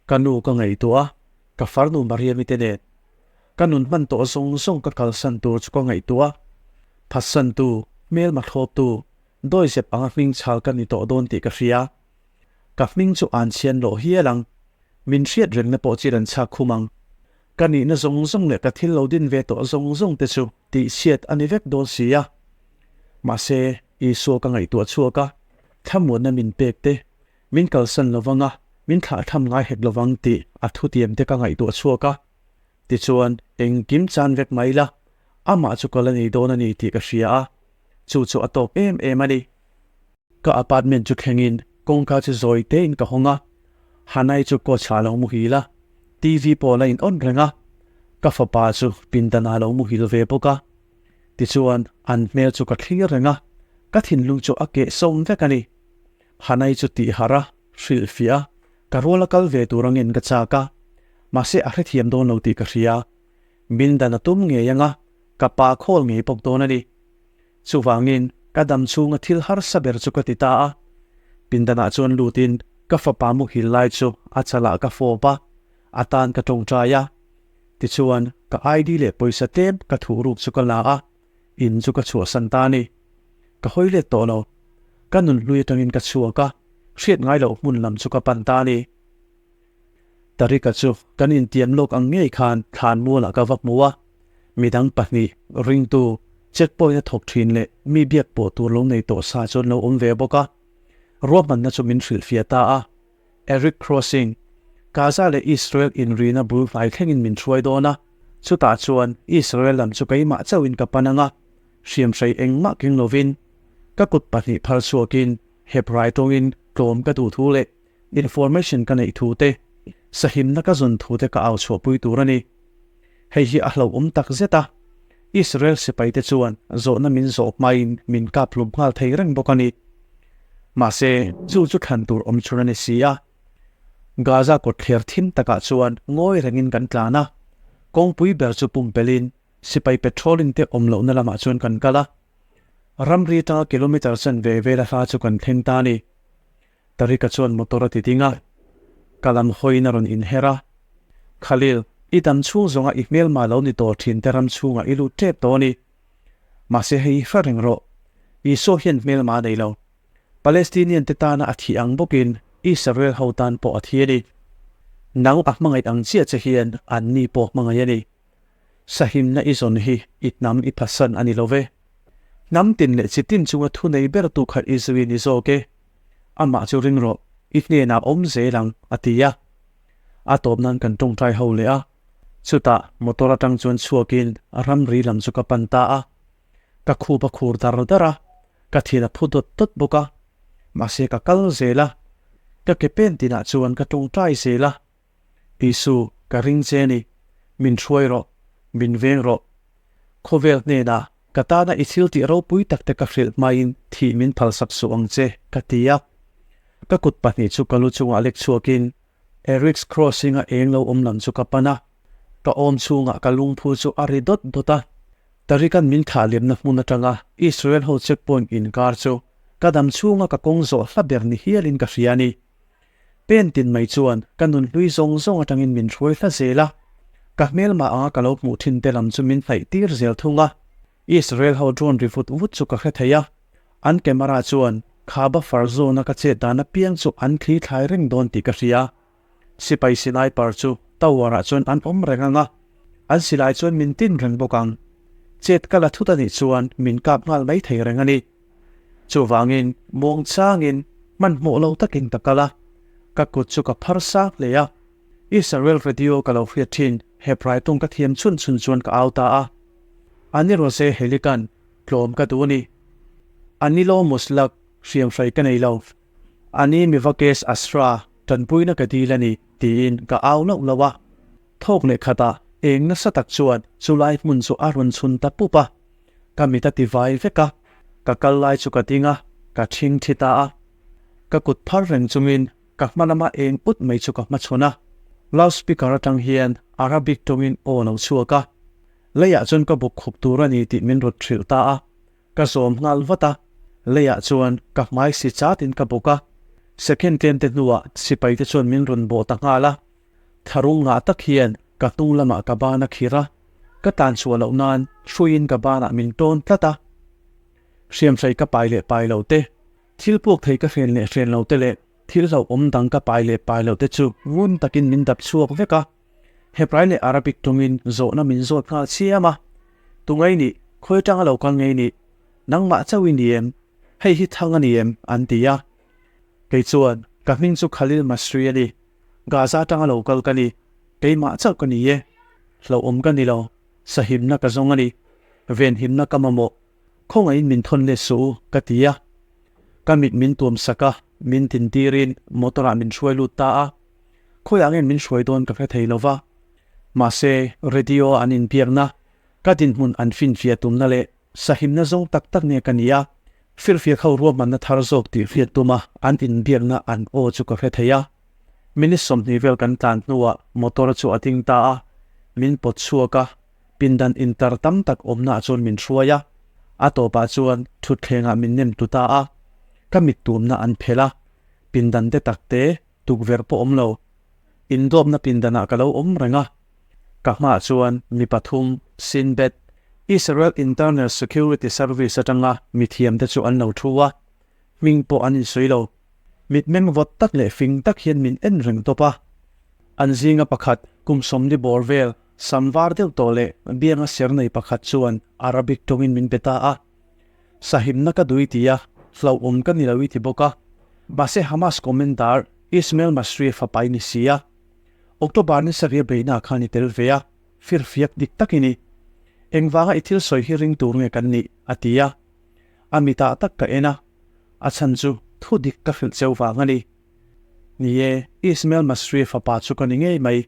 Ka nu ka ngaihtuah a, ka farnu Mariami te nen. Ka nun hman tawh zawng zawng ka kalsan tur chu ka ngaihtuah a, phatsantu, hmelma thlawptu, dawizep anga hming chhal ka ni tawh dawn tih ka hria. Ka hming chu an chhian loh hial ang. Min hriat rengna pawh chil an chhak khum ang. Ka nihna zawng zawng leh ka thil lo din ve tawh zawng zawng te chu tihchhiat a ni vek dawn si a. Mahse, Isua ka ngaihtuah chhuak a, thlamuanna min pek te, min kalsan lovang a, min thlahthlam ngai hek lovang tih a thutiam te ka ngaihtuah chhuak a. Tichuan, engkim chan vek mai la, amah chu ka la nei dawn a ni tih ka hria a, chu chu a tawk em em a ni. Ka apartment chu thlengin kawngka chu zawi tein ka hawng a, Hanai chu coach ah a lo muhil a, TV pawh a la in on reng a, ka fapa chu pindan ah a lo muhil ve bawk a. Tichuan an hmel chu ka thlir reng a, ka thinlung chu a keh sawm vek a ni. Hanai chu tih harh a, hrilhfiah a, ka rual a kal ve tur angin ka chak a, mahse a hrethiam dawn lo tih ka hria. Min dan a tum ngei ang a, ka pa khawl ngei bawk dawn a ni. Chuvangin, ka dam chhunga thil harsa ber chu ka ti ta a. Pindanah chuan lutin ka fapa muhil lai chu a chalah ka fawp a, a tan ka tawngtai a. Tichuan, ka ID leh pawisa tlem ka thuh ruk chu ka la a, in chu ka chhuahsan ta a ni. Ka hawi let tawh lo. Ka nunhlui atangin ka chhuak a, hriat ngai loh hmun lam chu ka pan ta a ni. Tarika chu kan intiam lawk ang ngei khan thlan mualah ka va hmu a, midang pahnih, ringtu, Checkpoint a thawk thin leh mi biak pawh tur lo nei tawh sa chuan lo awm ve bawk a. Ruahmanna chu min hrilhfiah ta a. Eric Crossing, Gaza leh Israel inrina bul hnai thlengin min hruai dawn a, chutah chuan Israel lam chu keimah chauhin ka pan ang a, hriamhrei engmah keng lovin ka kut pahnih phar chhuakin Hebrai tawngin tlawm ka duh thu leh information ka neih thu te, sahimna ka zawn thu te ka au chhuahpui tur a ni. Hei hi a hlauhawm tak zet a, Israel sipaite chuan zawhna min zawh hmain min kap hlum nghal thei reng bawk a ni. Mahse, chu chu thlan tur awm chhun a ni si a. Gaza kawtthler thim takah chuan ngawi rengin kan tlan a, kawngpui ber chu pumpelhin sipai patrolling te awm lohna lamah chuan kan kal a. Ramri atanga kilometre chanve vela hla chu kan thleng ta a ni. Tarika chuan motor a ti ding a, ka lam hawiin a rawn inher a. Khalil, i dam chhung zawnga i hmelma lo ni tawh thin te ram chhungah i lut tep tawh a ni. Mahse hei i hre reng rawh, Isua hian hmelma a nei lo. Palestinian te tana a thih ang bawkin Israel ho tan pawh a thi a ni. Nang a hmangaih ang chiah che hian anni pawh hmangaih a ni. Sahimna i zawn hi i hnam i phasan a ni lo ve. Hnam tin leh chi tin chunga thu nei ber tu kha i zui ni zawk e. Amah chu ring rawh, i hnenah awm zel ang, a ti a. A tawp nan kan tawngtai ho leh a. Chutah motor atang chuan chhuakin ramri lam chu ka pan ta a. Ka khup a khur dar dar a, ka thin a phu dawt dawt bawk a. Mahse ka kal zel a, ka ke pen tinah chuan ka tawngtai zel a. Isu, ka ring che ni. Min hruai rawh, min veng rawh. Khawvel hnenah ka tana i thil tih ropui takte ka hrilh hmain thih min phalsak suh ang che, ka ti a. Ka kut pahnih chu ka lu chungah lek chhuakin Eric's Crossing-a eng lo awm lam chu ka pan a. Ka awm chhungah ka lungphu chu a ri dawt dawt a. Tariqan min thlah liamna hmun atanga Israel ho checkpoint inkar chu ka dam chhunga ka kawng zawh hla ber ni hialin ka hria a ni. Pen tin mai chuan ka nun hlui zawng zawng atangin min hruai hla zel a, ka hmelmah anga ka lo hmuh thin te lam chu min hnaih tir zel thung a. Israel ho drone ri vut vut chu ka hre thei a, an camera chuan kha buffer zone a ka chet dan apiang chu an thli thlai reng dawn tih ka hria. Sipai sniper chu tower ah chuan an awm reng ang a, an silai chuan min tin reng bawk ang. Chet ka la thut anih chuan min kap nghal mai thei reng a ni. Chuvangin muang changin hmanhmawh lo takin ka kal a, ka kut chu ka phar sang hle a. Israel radio ka lo hriat thin Hebrai tawng ka thiam chhun chhun chuan ka au ta a. Ani Rose Helikan, tlawm ka duh a ni. Ani Lo Muslak, hriamhrei ka nei lo. Ani Mivakes Asra, tanpuina ka dil a ni, tiin ka au lauh lauh a. Thawk leh khatah eng nasa tak chuan chulai hmun chu a rawn chhun ta pup a. Ka mit a ti vai vek a, ka kal lai chu ka ding a, ka thing thi ta a. Ka kut phar reng chungin ka hma lama eng put mai chu ka hmachhawn a. Loudspeaker atang hian Arabic tawngin aw lo chhuak a. Leiah chuan ka buk khup tur a ni tih min rawn hrilh ta a. Ka zawm nghal vat a, leiah chuan ka hmai si chatin ka buk a. Second tlem te hnuah sipai te chuan min rawn bawh ta nghal a. Tharum ngah tak hian ka hnung lamah ka ban a khir a, ka tan chhuah loh nan hruiin ka banah min tawn tlat a. Hriamhrei ka pai leh pai lo te, thil puak thei ka hren leh hren lo te leh thil hlauhawm dang ka pai leh pai lo te chu ngun takin min dap chhuak vek a. Hebrai leh Arabic tawngin zawhna min zawt nghal chiam a, Tungai nih, khawi atanga lo kal ngei nih? Nangmah chauh i ni em? Hei hi thang a ni em? an ti a. Kei chuan, Ka hming chu Khalil Masri a ni. Gaza atanga lo kal ka ni. Keimah chauh ka ni e. Hlauhawm ka ni lo. Sahimna ka zawng a ni. Venhimna ka mamawh. Khawngaihin min thawn let suh u, ka ti a. Ka mit min tuam sak a, min tintirin motor ah min hruai lut ta a. Khawiah nge min hruai dawn ka hre thei lo va. Mahse, radio a an inbiakna, ka dinhmun an finfiah tumna leh Sahimna zawng tak tak nge ka nia, firfiak ho ruahmanna thar zawk tih hriat tuma an inbiakna an aw chu ka hre thei a. Minute 20 vel kan tlan hnuah motor chu a ding ta a, min pawt chhuak a, pindan intar tam tak awmnaah chuan min hruai a, a tawpah chuan thutthlengah min nem tu ta a, ka mittumna an phelh a, pindan te tak te tukverh pawh awm lo, indawpna pindanah ka lo awm reng a. Ka hmaah chuan mi pathum, Shin Bet, Israel Internal Security Service atanga mithiamte chu an lo thu a, hming pawh an insawi lo. Mitmeng vawt tak leh fing tak hian min en reng tawp a. An zinga pakhat, kum 40 bawr vel, Sam var deuh tawh leh bianga ser nei pakhat chuan Arabic tawngin min be ta a. Sahimna ka duh i ti a, hlauhawm ka ni lo i ti bawk a. Mahse Hamas commander Ismail Masri fapa i ni si a. October ni sarih a beihna khan i tel ve a, firfiak dik tak i ni. Engvanga i thil sawi hi ring tur nge kan nih? a ti a. A mitah tak ka en a, a chhan chu thu dik ka hrilh cheu vang a ni. Ni e, Ismail Masri fapa chu ka ni ngei mai.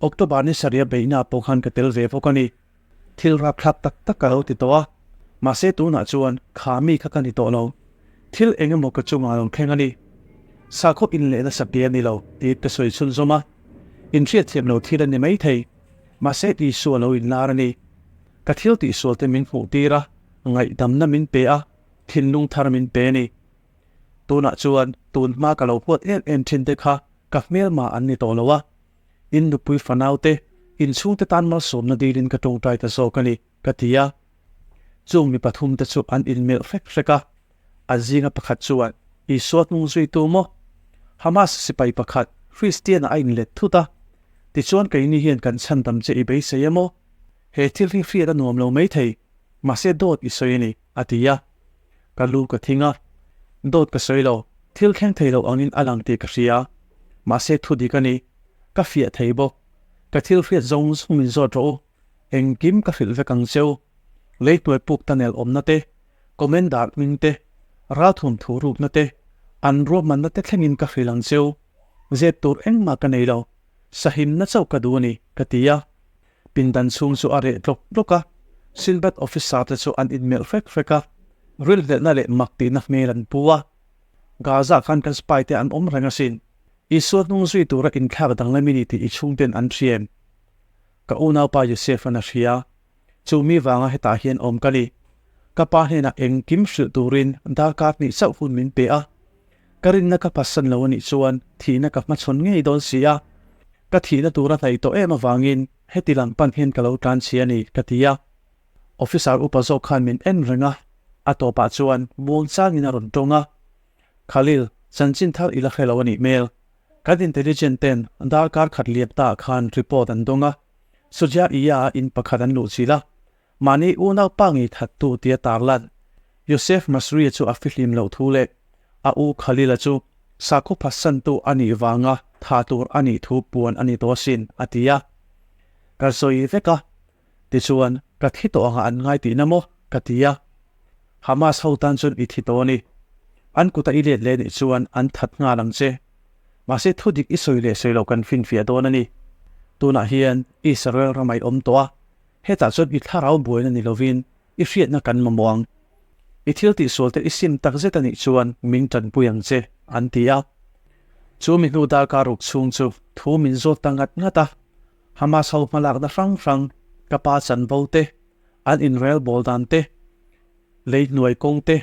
October ni sarih a beihna pawh khan ka tel ve bawk a ni. Thil rapthlak tak tak ka lo ti tawh a, mahse tunah chuan kha mi kha ka ni tawh lo. Thil eng emaw ka chungah lo thleng a ni. Sakhaw inleh nasa pi a ni lo tih ka sawi chhunzawm a. Inhriatthiam lo thil a ni mai thei, mahse Isua lo inlar a ni. Ka thil tihsualte min hmuh tir a, ngaihdamna min pe a, thinlung thar min pe a ni. Tunah chuan tun hma ka lo huat em em thin te kha ka hmelma an ni tawh lo a. In nupui fanau te, in chhungte tan malsawmna dilin ka tawngtai ta zawk a ni, ka ti a. Chung mi pathum te chu an inmelh hrek hrek a. An zinga pakhat chuan, Isua hnung zuitu maw? Hamas sipai pakhat, Christian-ah a inlet thut a. Tichuan keini hian kan chhandam che i beisei em aw? He thil hi hriat a nuam lo maithei, mahse dawt i sawi a ni, a ti a. Ka lu ka thing a, dawt ka sawi lo, thil thleng thei lo angin a lang tih ka hria. Mahse thu dik a ni, ka fiah thei bawk. Ka thil hriat zawng zawng min zawt rawh u, engkim ka hrilh vek ang cheu. Lei hnuai puk tunnel awmna te, commander hming te, ralthum thu rukna te, an ruahmanna te thlengin ka hrilh ang cheu. Zep tur engmah ka nei lo, sahimna chauh ka duh a ni, ka ti a. Pindan chhung chu a reh tlawk tlawk a, Sinbad officer te chu an inmelh hrek hrek a, rilhlelhna leh mak tihna hmel an pu a. Gaza khan kan spy te an awm reng asin. Isua hnung zui tura inthlak danglam i ni tih i chhungten an hriam. Ka unaupa Yosef an a hria. Chu mi vanga hetah hian awm ka ni. Ka pa hnenah engkim hrilh turin darkar hnih chauh hun min pe a. Ka rinna ka phatsan lo anih chuan thihna ka hmachhawn ngei dawn si a. Ka thihna tura hnaih tawh em avangin heti lam pan hian ka lo tlan chhi a ni, ka ti a. Officer upa zawk khan min en reng a, a tawpah chuan muang changin a rawn tawng a. Khalil, chanchin thar i la hre lo a nih hmel. Kan intelligent ten darkar khat liam ta ah khan report an dawng a, Suja Iya ah in pakhat an luh chilh a, mahni unau pa ngei thattu tia tarlan Yosef Masri-a chu a fihlim loh thu leh a u Khalil-a chu sakhaw phatsantu a nih vanga tha tur a nih thu puan a ni tawh asin, a ti a. Ka sawi vek a, tichuan ka thi tawh anga an ngai tihna maw? ka ti a. Hamas ho tan chuan i thi tawh a ni. An kuta i let leh nih chuan an that nghal ang che. Mahse thudik i sawi leh sawi loh kan finfiah dawn a ni. Tunah hian Israel ram a i awm tawh a, hetah chuan i thlarau buaina ni lovin i hriatna kan mamawh ang. I thil tihsualte i sim tak zet a nih chuan min tanpui ang che, an ti a. Chu mi hnu darkar ruk chhung chu thu min zawt ta ngat ngat a. Hamas ho hmalakna hrang hrang, ka pa chanvo te, an inrel bawl dan te, lei hnuai kawng te,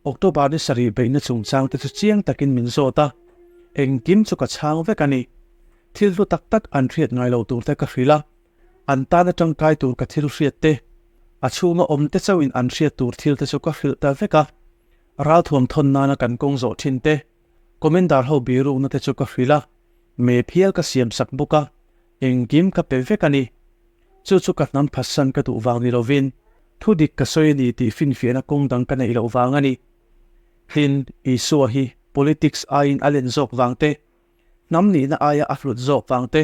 October ni sarih beihna chungchang te chu chiang takin min zawt a, engkim chu ka chhang vek a ni. Thil hlu tak tak an hriat ngai lo tur te ka hrilh a, an tana tangkai tur ka thil hriat te, a chhunga awm te chauhin an hriat tur thil te chu ka hrilh ta vek a. Ralthuam thawn nana kan kawng zawh thin te, Commander ho birukna te chu ka hrilh a, me phial ka siam sak bawk a, engkim ka pe vek a ni. Chu chu ka hnam phatsan ka duh vang ni lovin, thu dik ka sawi a ni tih finfiahna kawng dang ka neih loh vang a ni. Tin, Isua hi politics aiin a len zawk vang te, hnam nihna aia a hlut zawk vang te,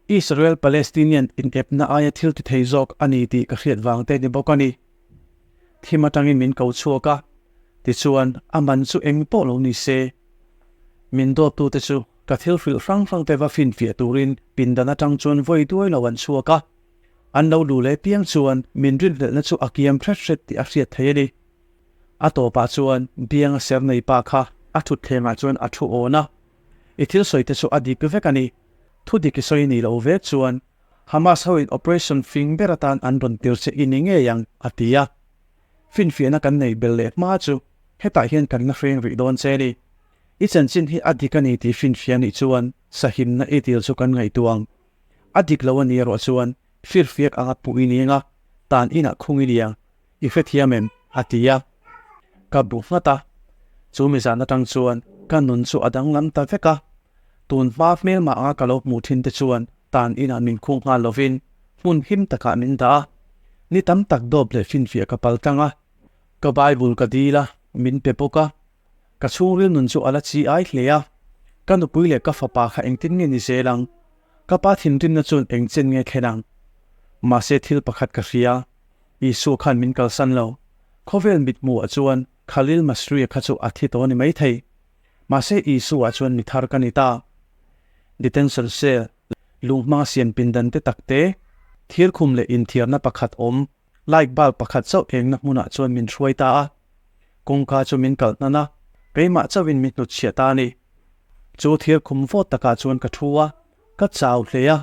Israel-Palestinian inepna aia thil ti thei zawk a ni tih ka hriat vang te ni bawk a ni. Thim atangin min ko chhuak a, tichuan a man chu eng pawh lo ni se. Min dawttute chu ka thil hrilh hrang hrang te va finfiah turin pindan atang chuan vawi duai lo an chhuak a, an lo luh leh piang chuan min rinhlelhna chu a kiam hret hret tih a hriat thei a ni. A tawpah chuan bianga ser nei pa kha a thutthlengah chuan a thu awn a, I thil sawi te chu a dik vek a ni. Thu dik i sawi ni lo vek chuan Hamas hoin operation fing ber atan an rawn tir che i ni ngei ang, a ti a. Finfiahna kan nei bel leh hma chu hetah hian kan la hreng rih dawn che a ni. I chanchin hi a dik a ni tih finfiah nih chuan sahimna i dil chu kan ngaihtuah ang. A dik lo a ni erawh chuan firfiak anga puh i ni anga tan inah khung i ni ang. I hrethiam em? a ti a. Ka bu nghat a. Chu mi zan atang chuan ka nun chu a danglam ta vek a. Tun hma hmelmah anga ka lo hmuh thin te chuan tan inah min khung nghal lovin. Hmun him takah min dah a, ni tam tak dawp leh finfiah ka pal tlang a. Ka Bible ka dil a, min pe bawk a. Ka chhungril nun chu a la chi ai hle a. Ka nupui leh ka fapa kha engtin nge ni zel ang? Ka pa thinrimna chuan eng chen nge thlen ang? Mahse thil pakhat ka hria, Isua khan min kalsan lo. Khawvel mithmuhah chuan Khalil Masri-a kha chu a thi tawh a ni maithei. Mahse Isua chuan mi thar ka ni ta. Detention cell, lunghmanga siam pindan te tak te, thirkhum leh inthiarna pakhat awm, light bulb pakhat chauh engna hmunah chuan min hruai ta a. Kawngka chu min kalh hnan a, keimah chauhin min hnutchhiah ta a ni. Chu thirkhum vawt takah chuan ka thu a, ka chau hle a,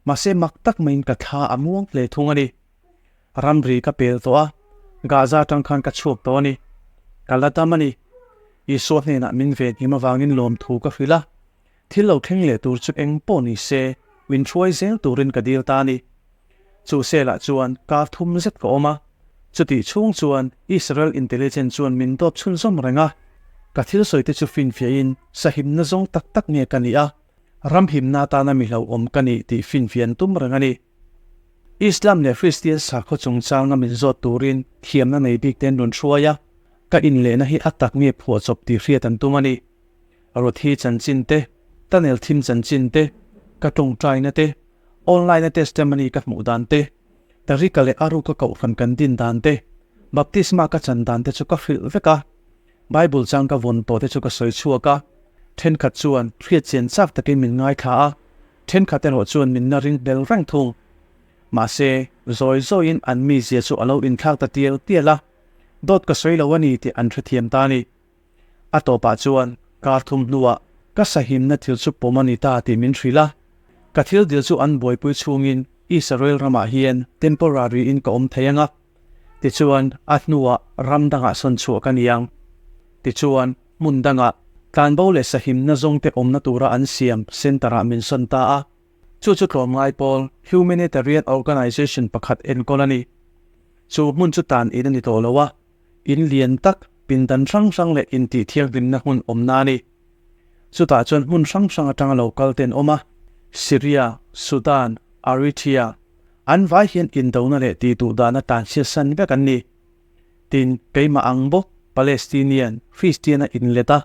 mahse mak tak maiin ka thla a muang hle thung a ni. Ramri ka pel tawh a, Gaza atang khan ka chhuak tawh a ni. Ka la dam a ni. Isua hnenah min ven him avangin lawmthu ka hrilh a, thil lo thleng leh tur chu eng pawh ni se min hruai zel turin ka dil ta a ni. Chu selah chuan kar thum zet ka awm a, chutih chhung chuan Israel intelligence chuan min dawp chhunzawm reng a, ka thil sawi te chu finfiahin sahimna zawng tak tak nge ka nih a, ramhimna atana mi hlauhawm ka nih tih finfiah an tum reng a ni. Islam leh Kristian sakhaw chungchanga min zawt turin thiamna nei bik te an rawn hruai a, ka inlehna hi a tak nge phuahchawp tih hriat an tum a ni. Ruthi chanchin te, tunnel thim chanchin te, ka tawngtaina te, online a testimony ka hmuh dan te, Tarika leh Aruka kohhran kan din dan te, baptisma ka chan dan te chu ka hrilh vek a. Bible chang ka vawn tawh te chu ka sawi chhuak a, thenkhat chuan hriatchian chak takin min ngaithla a, thenkhat erawh chuan min la ring hmel reng thung. Mahse, zawi zawiin an mizia chu a lo inthlak ta tial tial a, dawt ka sawi lo a ni tih an hrethiam ta a ni. A tawpah chuan kar thum hnuah ka sahimna thil chu pawm a ni ta tih min hrilh a, ka thil dil chu an buaipui chhungin Israel ramah hian temporary in ka awm thei ang a, Tichuan, a hnuah ram dangah sawn chhuah ka ni ang. Tichuan, hmun dangah tlanbo leh sahimna zawngte awmna tura an siam centre-ah min sawn ta a. Chu chu tlawmngai pawl Humanitarian Organization pakhat enkawl a ni. Chu hmun chu tan in a ni tawh lo a, in lian tak, pindan hrang hrang leh intihthianghlimna hmun awmna a ni. Chutah chuan hmun hrang hrang atanga lo kal te an awm a, Syria, Sudan, Eritrea, An vai hian indona leh tihduh dahna tanchhia san vek an ni. Tin, keimah ang bawk, Palestinian, Christian-a inlet a,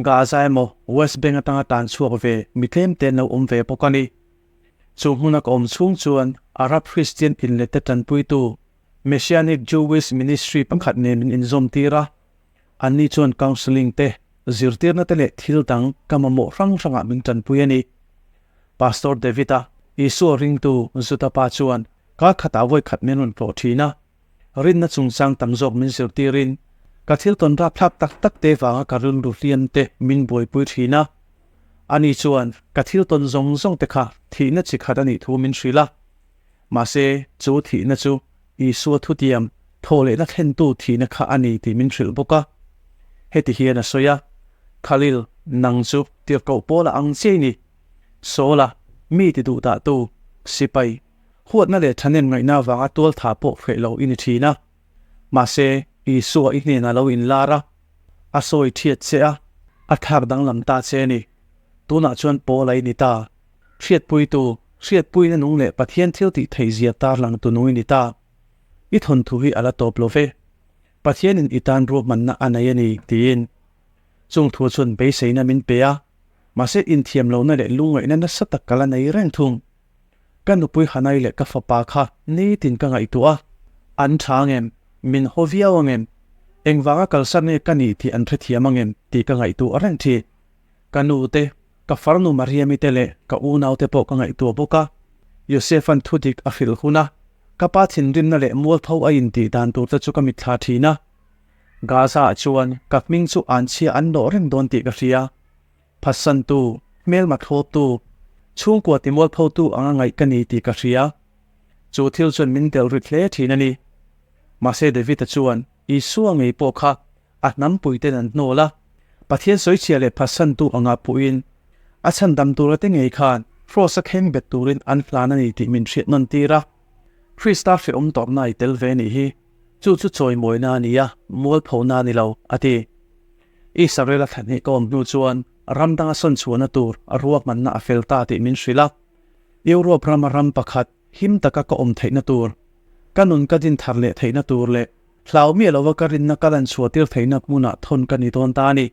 Gaza emaw West Bank atanga tan chhuak ve mi tlem te an lo awm ve bawk a ni. Chu hmuna ka awm chhung chuan Arab Christian inlet te tanpuitu Messianic Jewish Ministry pakhat nen min inzawm tir a, anni chuan counselling te, zirtirna te leh thil dang ka mamawh hrang hrangah min tanpui a ni. Pastor David-a, Isua ringtu Juda pa chuan kar khatah vawi khat min rawn tlawh thin a. Rinna chungchang tam zawk min zirtirin, ka thil tawn rapthlak tak tak te vanga ka rilru hliam te min buaipui thin a. Ani chuan ka thil tawn zawng zawng te kha thihna chi khat a nih thu min hrilh a. Mahse, chu thihna chu Isua thutiam thawhlehna thlentu thihna kha a ni tih min hrilh bawk a. Heti hian a sawi a, Khalil, nang chu tirhkoh pawla ang chiai ni. Sawla, mi ti duh dahtu, sipai, huatna leh thahnem ngaihna avanga tualtha pawh hreh lo i ni thin a. Mahse, Isua i hnenah lo inlar a, a sawi thiat che a, a thlak danglam ta che a ni. Tunah chuan Paula i ni ta. Hriatpuitu, hriatpuina nung leh Pathian thil tih theihzia tarlang tu nung i ni ta. I thawnthu hi a la tawp lo ve. Pathianin i tan ruahmanna a nei a ni, tiin. Chung thu chuan beiseina min pe a, mahse inthiam lohna leh lungngaihna nasa tak ka la nei reng thung. Ka nupui Hanai leh ka fapa kha nitin ka ngaihtuah a, an tha angem, min haw viau angem, engvanga kalsan nge ka nih tih an hrethiam angem tih ka ngaihtuah reng thin. Ka nu te, ka farnu Mariami te leh ka unau te pawh ka ngaihtuah bawk a. Yosef-a'n thu dik a hrilh hun a, ka pa thinrimna leh mualtho a intih dan tur te chu ka mitthla thin a. Gaza-ah chuan ka hming chu anchhia an nawh reng dawn tih ka hria. Phatsantu, hmelma thlawptu, chhungkua timualphotu anga ngaih ka ni tih ka hria. Chu thil chuan min delh rit hle thin a ni. Mahse David-a chuan Isua ngei pawh kha a hnampuiten an hnawl a, Pathian sawichhia leh phatsantu anga puhin a chhandam tura te ngei khan Kraws-a thleng bet turin an hlan a ni tih min hriat nawn tir a. Krista hrehawm tawrhna i tel ve nih hi. Chu chu chawimawina a ni a, mualphona a ni lo, a ti. Israel-a thla hnih ka awm hnu chuan ram danga sawn chhuahna tur a ruahmanna a fel ta tih min hrilh a. Europe rama ram pakhat. him taka ka awm theihna tur, ka nun ka din thar leh theihna tur leh hlau miah lova ka rinna ka lan chhuah tir theihna hmunah thawn ka ni dawn ta a ni.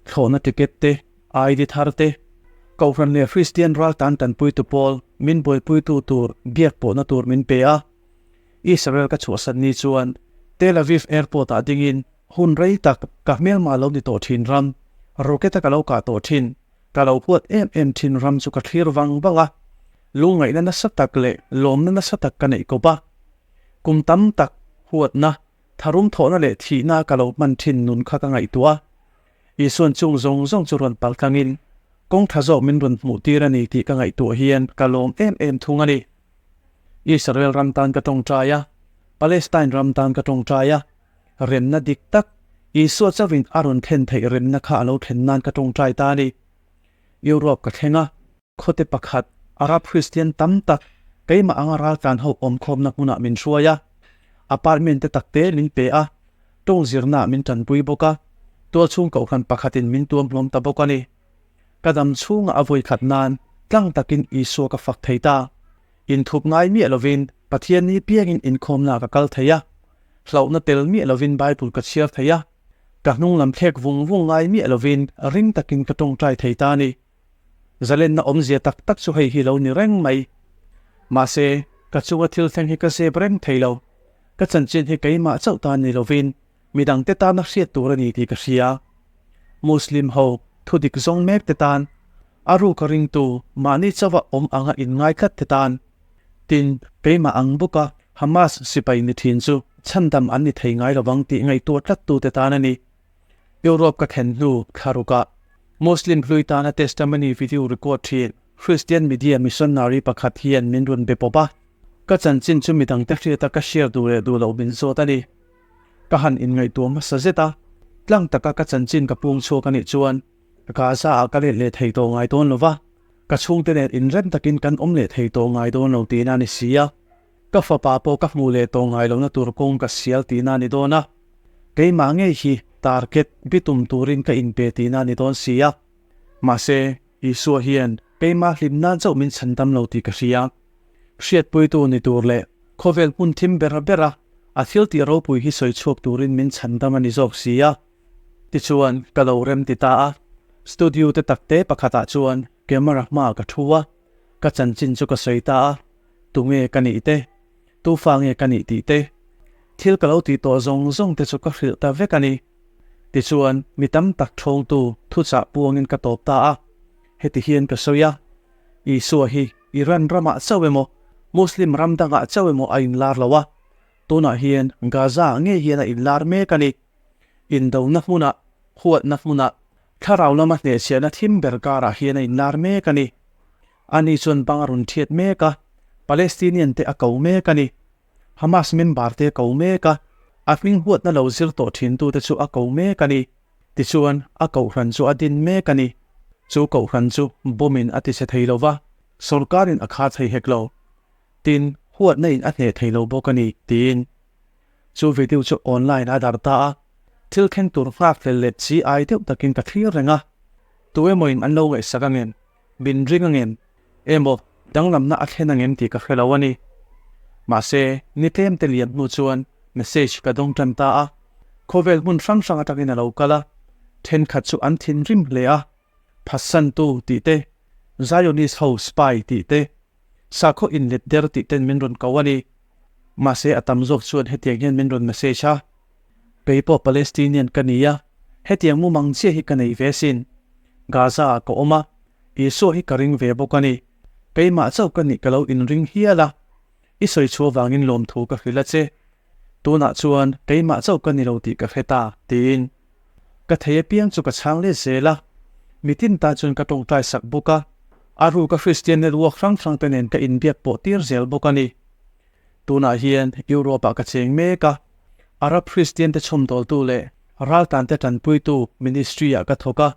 Thlawhna ticket te, ID thar te, Kohhran leh Kristian raltan tanpuitu pawl min buaipuitu tur biak pawhna tur min pe a. Israel ka chhuahsan ni chuan Tel Aviv Airport ah dingin hun rei tak ka hmelma lo ni tawh thin ram, rocket a ka lo kah tawh thin, ka lo huat em em thin ram chu ka thlir vang vang a, lungngaihna nasa tak leh lawmna nasa tak ka neih kawp a. Kum tam tak huatna, tharum thawhna leh thihna ka lo hman thin nun kha ka ngaihtuah a. Isuan chung zawng zawng chu rawn pal tlangin kawng tha zawk min rawn hmuh tir a ni tih ka ngaihtuah hian ka lawm em em thung a ni. Israel ram tan ka tawngtai a, Palestine ram tan ka tawngtai a, remna dik tak Isua chauhin a rawn thlen theih remna kha a lo thlen nan ka tawngtai ta a ni. Europe ka thleng a, khawte pakhat Arab Kristian tam tak keimah anga raltlan ho awmkhawmna hmunah min hruai a, apartment te takte min pe a, tawng zirnaah min tanpui bawk a, tualchhung kohhran pakhatin min tuam hlawm ta bawk a ni. Ka dam chhungah a vawi khat nan tlang takin Isua ka fak thei ta. Inthup ngai miah lovin Pathian ni piangin inkhawmnaah ka kal thei a, hlauhna tel miah lovin Bible ka chhiar thei a, ka hnung lam thlek vung vung ngai miah lovin ring takin ka tawngtai thei ta a ni. Zalenna awmzia tak tak chu hei hi lo ni reng mai. Mahse, ka chunga thil thleng hi ka zep reng thei lo. Ka chanchin hi keimah chauh tan ni lovin midangte tana hriat tur a ni tih ka hria. Muslim ho thu dik zawng mek te tan, a ruka ringtu mahni chauha awm anga inngai tlat te tan. Tin, keimah ang bawka Hamas sipai ni thin chu chhandam an ni thei ngai lovang tih ngaihtuah tlattu te tan a ni. Europe ka thlen hnu thlarukah Muslim hlui tana testimony video record thin Christian media missionary pakhat hian min rawn be pawp a, ka chanchin chu midangte hriata ka share duh leh duh loh min zawt a ni. Ka han inngaihtuah hmasa zet a, tlang taka ka chanchin ka pung chhuak a nih chuan Gaza ah ka let leh thei tawh ngai dawn lo va, ka chhungte nen inrem takin kan awm leh thei tawh ngai dawn lo tihna a ni si a. Ka fapa pawh ka hmuh leh tawh ngai lohna tur kawng ka sial tihna a ni dawn a, keimah ngei hi target bitum turin ka inpe tihna a ni dawn si a. Mahse, Isua hian keimah hlim nan chauh min chhan dam lo tih ka hria. Hriatpuitu ni tur leh khawvel hmun thim ber bera a thil tih ropui hi sawi chhuak turin min chhan dam a ni zawk si a. Tichuan, ka lo rem ti ta a. Studio te takte pakhatah chuan camera hmaah ka thu a, ka chanchin chu ka sawi ta a. Tunge ka nih te? Tu fa nge ka nih tih te? Thil ka lo tih tawh zawng zawng te chu ka hrilh ta vek a ni. Tichuan, mi tam tak thawngtu thuchah puangin ka tawp ta a. Heti hian ka sawi a, Isua hi Iran ramah chauh emaw, Muslim ram dangah chauh emaw a inlar lo a, tunah hian Gaza-ah ngei hian a inlar mek a ni. Indona hmunah, huatna hmunah, thlarau lama hnehchhiahna thim ber karah hian a inlar mek a ni. Ani chuan bang a rawn thiat mek a, Palestinian te a ko mek a ni. Hamas member te a ko mek a, a hming huatna lo zir tawh thintute chu a ko mek a ni. Tichuan, a kohhran chu a din mek a ni. Chu kohhran chu bomb-in a tichhe thei lo va, sorkarin a khar thei hek lo. Tin, huatna in a hneh thei lo bawk a ni, tiin. Chu video chu online a dar ta a, thil thleng tur nghak hlel leh chi ai deuh takin ka thlir reng a. Tu emawin an lo ngaihsak angem? Min ring angem? Emaw, danglamna a thlen angem tih ka hre lo a ni. Mahse, ni tlem te liam hnu chuan message ka dawng tan ta a. Khawvel hmun hrang hrang atangin a lo kal a, thenkhat chu an thinrim hle a. Phatsantu tih te, Zionist ho spy tih te, sakhaw inlet der tih ten min rawn ko a ni. Mahse, a tam zawk chuan hetiang hian min rawn message a. Kei pawh Palestinian ka ni a, hetiang mumang chiah hi ka nei ve sin. Gaza ah ka awm a, Isua hi ka ring ve bawk a ni. Keimah chauh ka nih ka lo inring hial a, i sawi chhuah vangin lawmthu ka hrilh a che. Tunah chuan keimah chauh ka ni lo tih ka hre ta, tiin. Ka thei apiang chu ka chhang let zel a, mitin tan chuan ka tawngtai sak bawk a, a ruka Kristian network hrang hrang te nen ka inbiak pawh tir zel bawk a ni. Tunah hian Europe-ah ka cheng mek a, Arab Kristiante chhawmdawltu leh raltlante tanpuitu ministry-ah ka thawk a,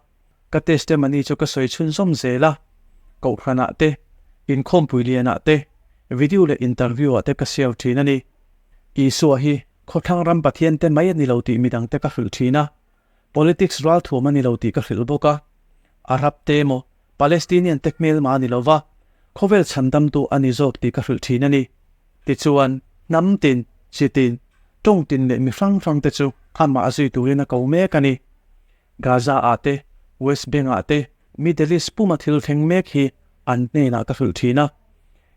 ka testimony chu ka sawi chhunzawm zel a, kohhranah te, inkhawmpui lianah te, video leh interview-ah te ka share thin a ni. Isua hi khawthlang ram Pathiante mai a ni lo tih midangte ka hrilh thin a, politics ralthuam a ni lo tih ka hrilh bawk a, Arab te emaw Palestinian te hmelma a ni lo va. Khawvel chhandamtu a ni zawk tih ka hrilh thin a ni. Tichuan, hnam tin, chi tin, tawng tin leh mi hrang hrang te chu amah zui turin a ko mek a ni. Gaza ah te, West Bank ah te, Middle East puma thil thleng mek hi an hnenah ka hrilh thin a.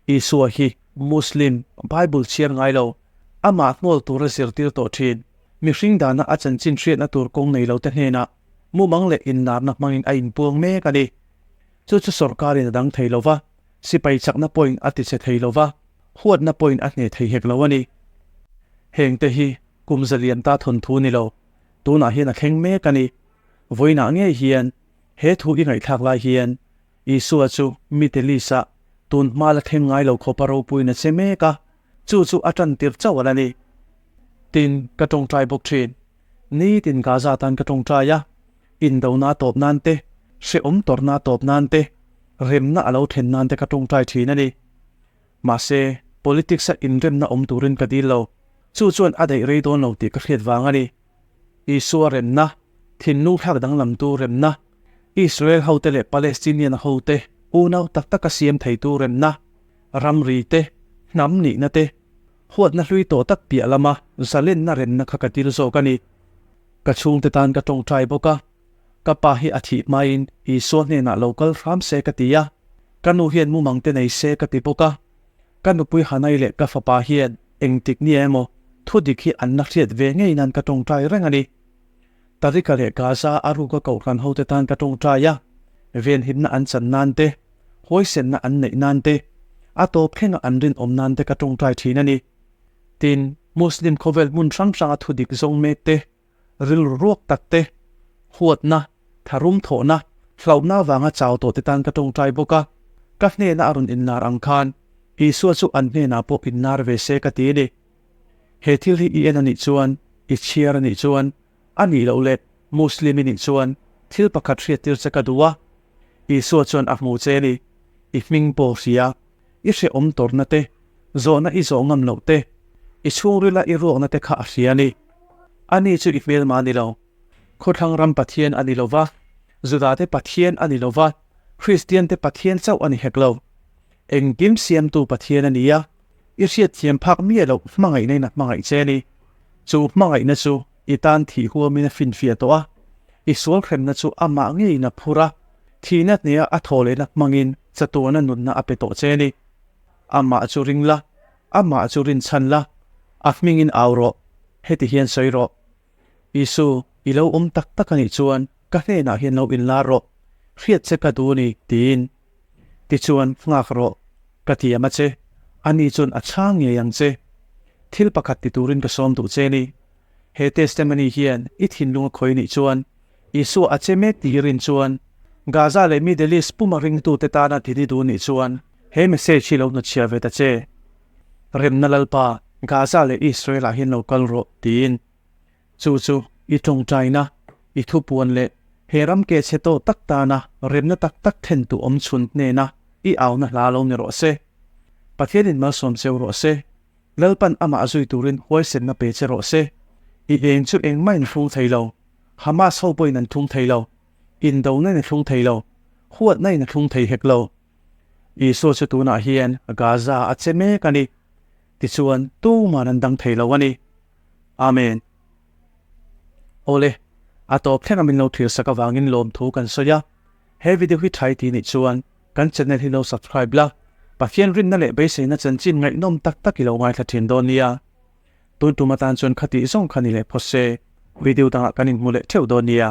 Isua hi Muslim, Bible chhiar ngai lo, amah hnawl tura zirtir tawh thin, mihring dana a chanchin hriatna tur kawng nei lo te hnenah mumang leh inlarna hmangin a inpuang mek a ni. Chu chu sorkarin a dang thei lo va, sipai chakna pawhin a tichhe thei lo va, huatna pawhin a hneh thei hek lo a ni. Hengte hi kum zalian ta thawnthu ni lo, tunah hian a thleng mek a ni. Vawiinah ngei hian he thu i ngaihthlak lai hian Isua chu Middle East-ah tun hma la thleng ngai lo khawpa ropuiin a che mek a, chu chu a tan tir chauh a la ni. Tin, ka tawngtai bawk thin. Nitin Gaza tan ka tawngtai a, indona tawp nan te, hrehawm tawrhna tawp nan te, remna a lo thlen nan te ka tawngtai thin a ni. Mahse, politics-a inremna awm turin ka dil lo. Chu chuan a daih rei dawn lo tih ka hriat vang a ni. Isua remna, thinlung thlak danglamtu remna, Israel hote leh Palestinian hote unau tak taka siam theitu remna, ramri te, hnam nihna te, huatna hlui tawh tak piah lama zalenna remna kha ka dil zawk a ni. Ka chhungte tan ka tawngtai bawk a, ka pa hi a thih hmain Isua hnenah lo kal hram se ka ti a, ka nu hian mumang te nei se ka ti bawk a, ka nupui Hanai leh ka fapa hian engtik nia emaw thudik hi an la hriat ve ngei nan ka tawngtai reng a ni. Tarika leh Gaza a ruka kohhran hote tan ka tawngtai a, venhimna an chan nan te, huaisenna an neih nan te, a tawp thlenga an rinawm nan te ka tawngtai thin a ni. Tin, Muslim khawvel hmun hrang hranga thudik zawng mek te, rilru ruak tak te, huatna, tharum thawhna, hlauhna avanga chau tawh te tan ka tawngtai bawk a, ka hnena a rawn inlar ang khan Isua chu an hnenah pawh inlar ve se ka ti a ni. He thil hi i en a nih chuan, i chhiar a nih chuan, a nih loh leh Muslim i nih chuan thil pakhat hriattir che ka duh a. Isua chuan a hmu che a ni. I hming pawh hria, i hrehawm tawrhna te, zawhna i zawh ngam loh te, i chhungrila i ruakna te kha a hria a ni. Ani chu i hmelma a ni lo. Khawthlang ram Pathian a ni lo va, Judate Pathian a ni lo va, Kristiante Pathian chauh a ni hek lo. Engkim siamtu Pathian a ni a, i hriatthiam phak miah loh hmangaihna in a hmangaih che a ni. Chu hmangaihna chu i tan thih huamin a finfiah tawh a, i sual hremna chu amah ngeiin a phur a, thihna hneha a thaw lehna hmangin chatuana nunna a pe tawh che a ni. Amah chu ring la, amah chu rinchhan la, a hmingin au rawh, heti hian sawi rawh. Isu, i lo awm tak tak a nih chuan ka hnenah hian lo inlar rawh, hriat che ka duh a ni, tiin. Tichuan, nghak rawh, ka tiam a che, ani chuan a chhang ngei ang che. Thil pakhat ti turin ka sawm duh che a ni. He testimony hian i thinlung a khawi nih chuan, Isua a che mek tih i rin chuan, Gaza leh Middle East puma ringtute tana dil i duh nih chuan, he message hi lo hnutchhiah ve ta che. Remna Lalpa, Gaza leh Israel-ah hian lo kal rawh, tiin. Chu chu i tawngtaina, i thupuan leh he ram ke chhe tawh tak tana remna tak tak thlen tu awm chhun hnena i auna hla lo ni rawh se. Pathianin malsawm cheu rawh se. Lalpan amah zui turin huaisenna pe che rawh se. I eng chu engmah in thlung thei lo. Hamas ho pawhin an thlung thei lo. Indona in a thlung thei lo. Huatna in a thlung thei hek lo. Isua chu tunah hian Gaza a che mek a ni. Tichuan tuman an dang thei lo a ni. Amen. Awle, a tawp thleng a min lo thlir sak avangin lawmthu kan sawi a. He video hi tha i ti nih chuan kan channel hi lo subscribe la, Pathian rinna leh beiseina chanchin ngaihnawm tak tak i lo ngaithla thin dawn nia. Tun tum atan chuan khatih zawng kha ni leh phawt se, video dangah kan inhmu leh theuh dawn nia.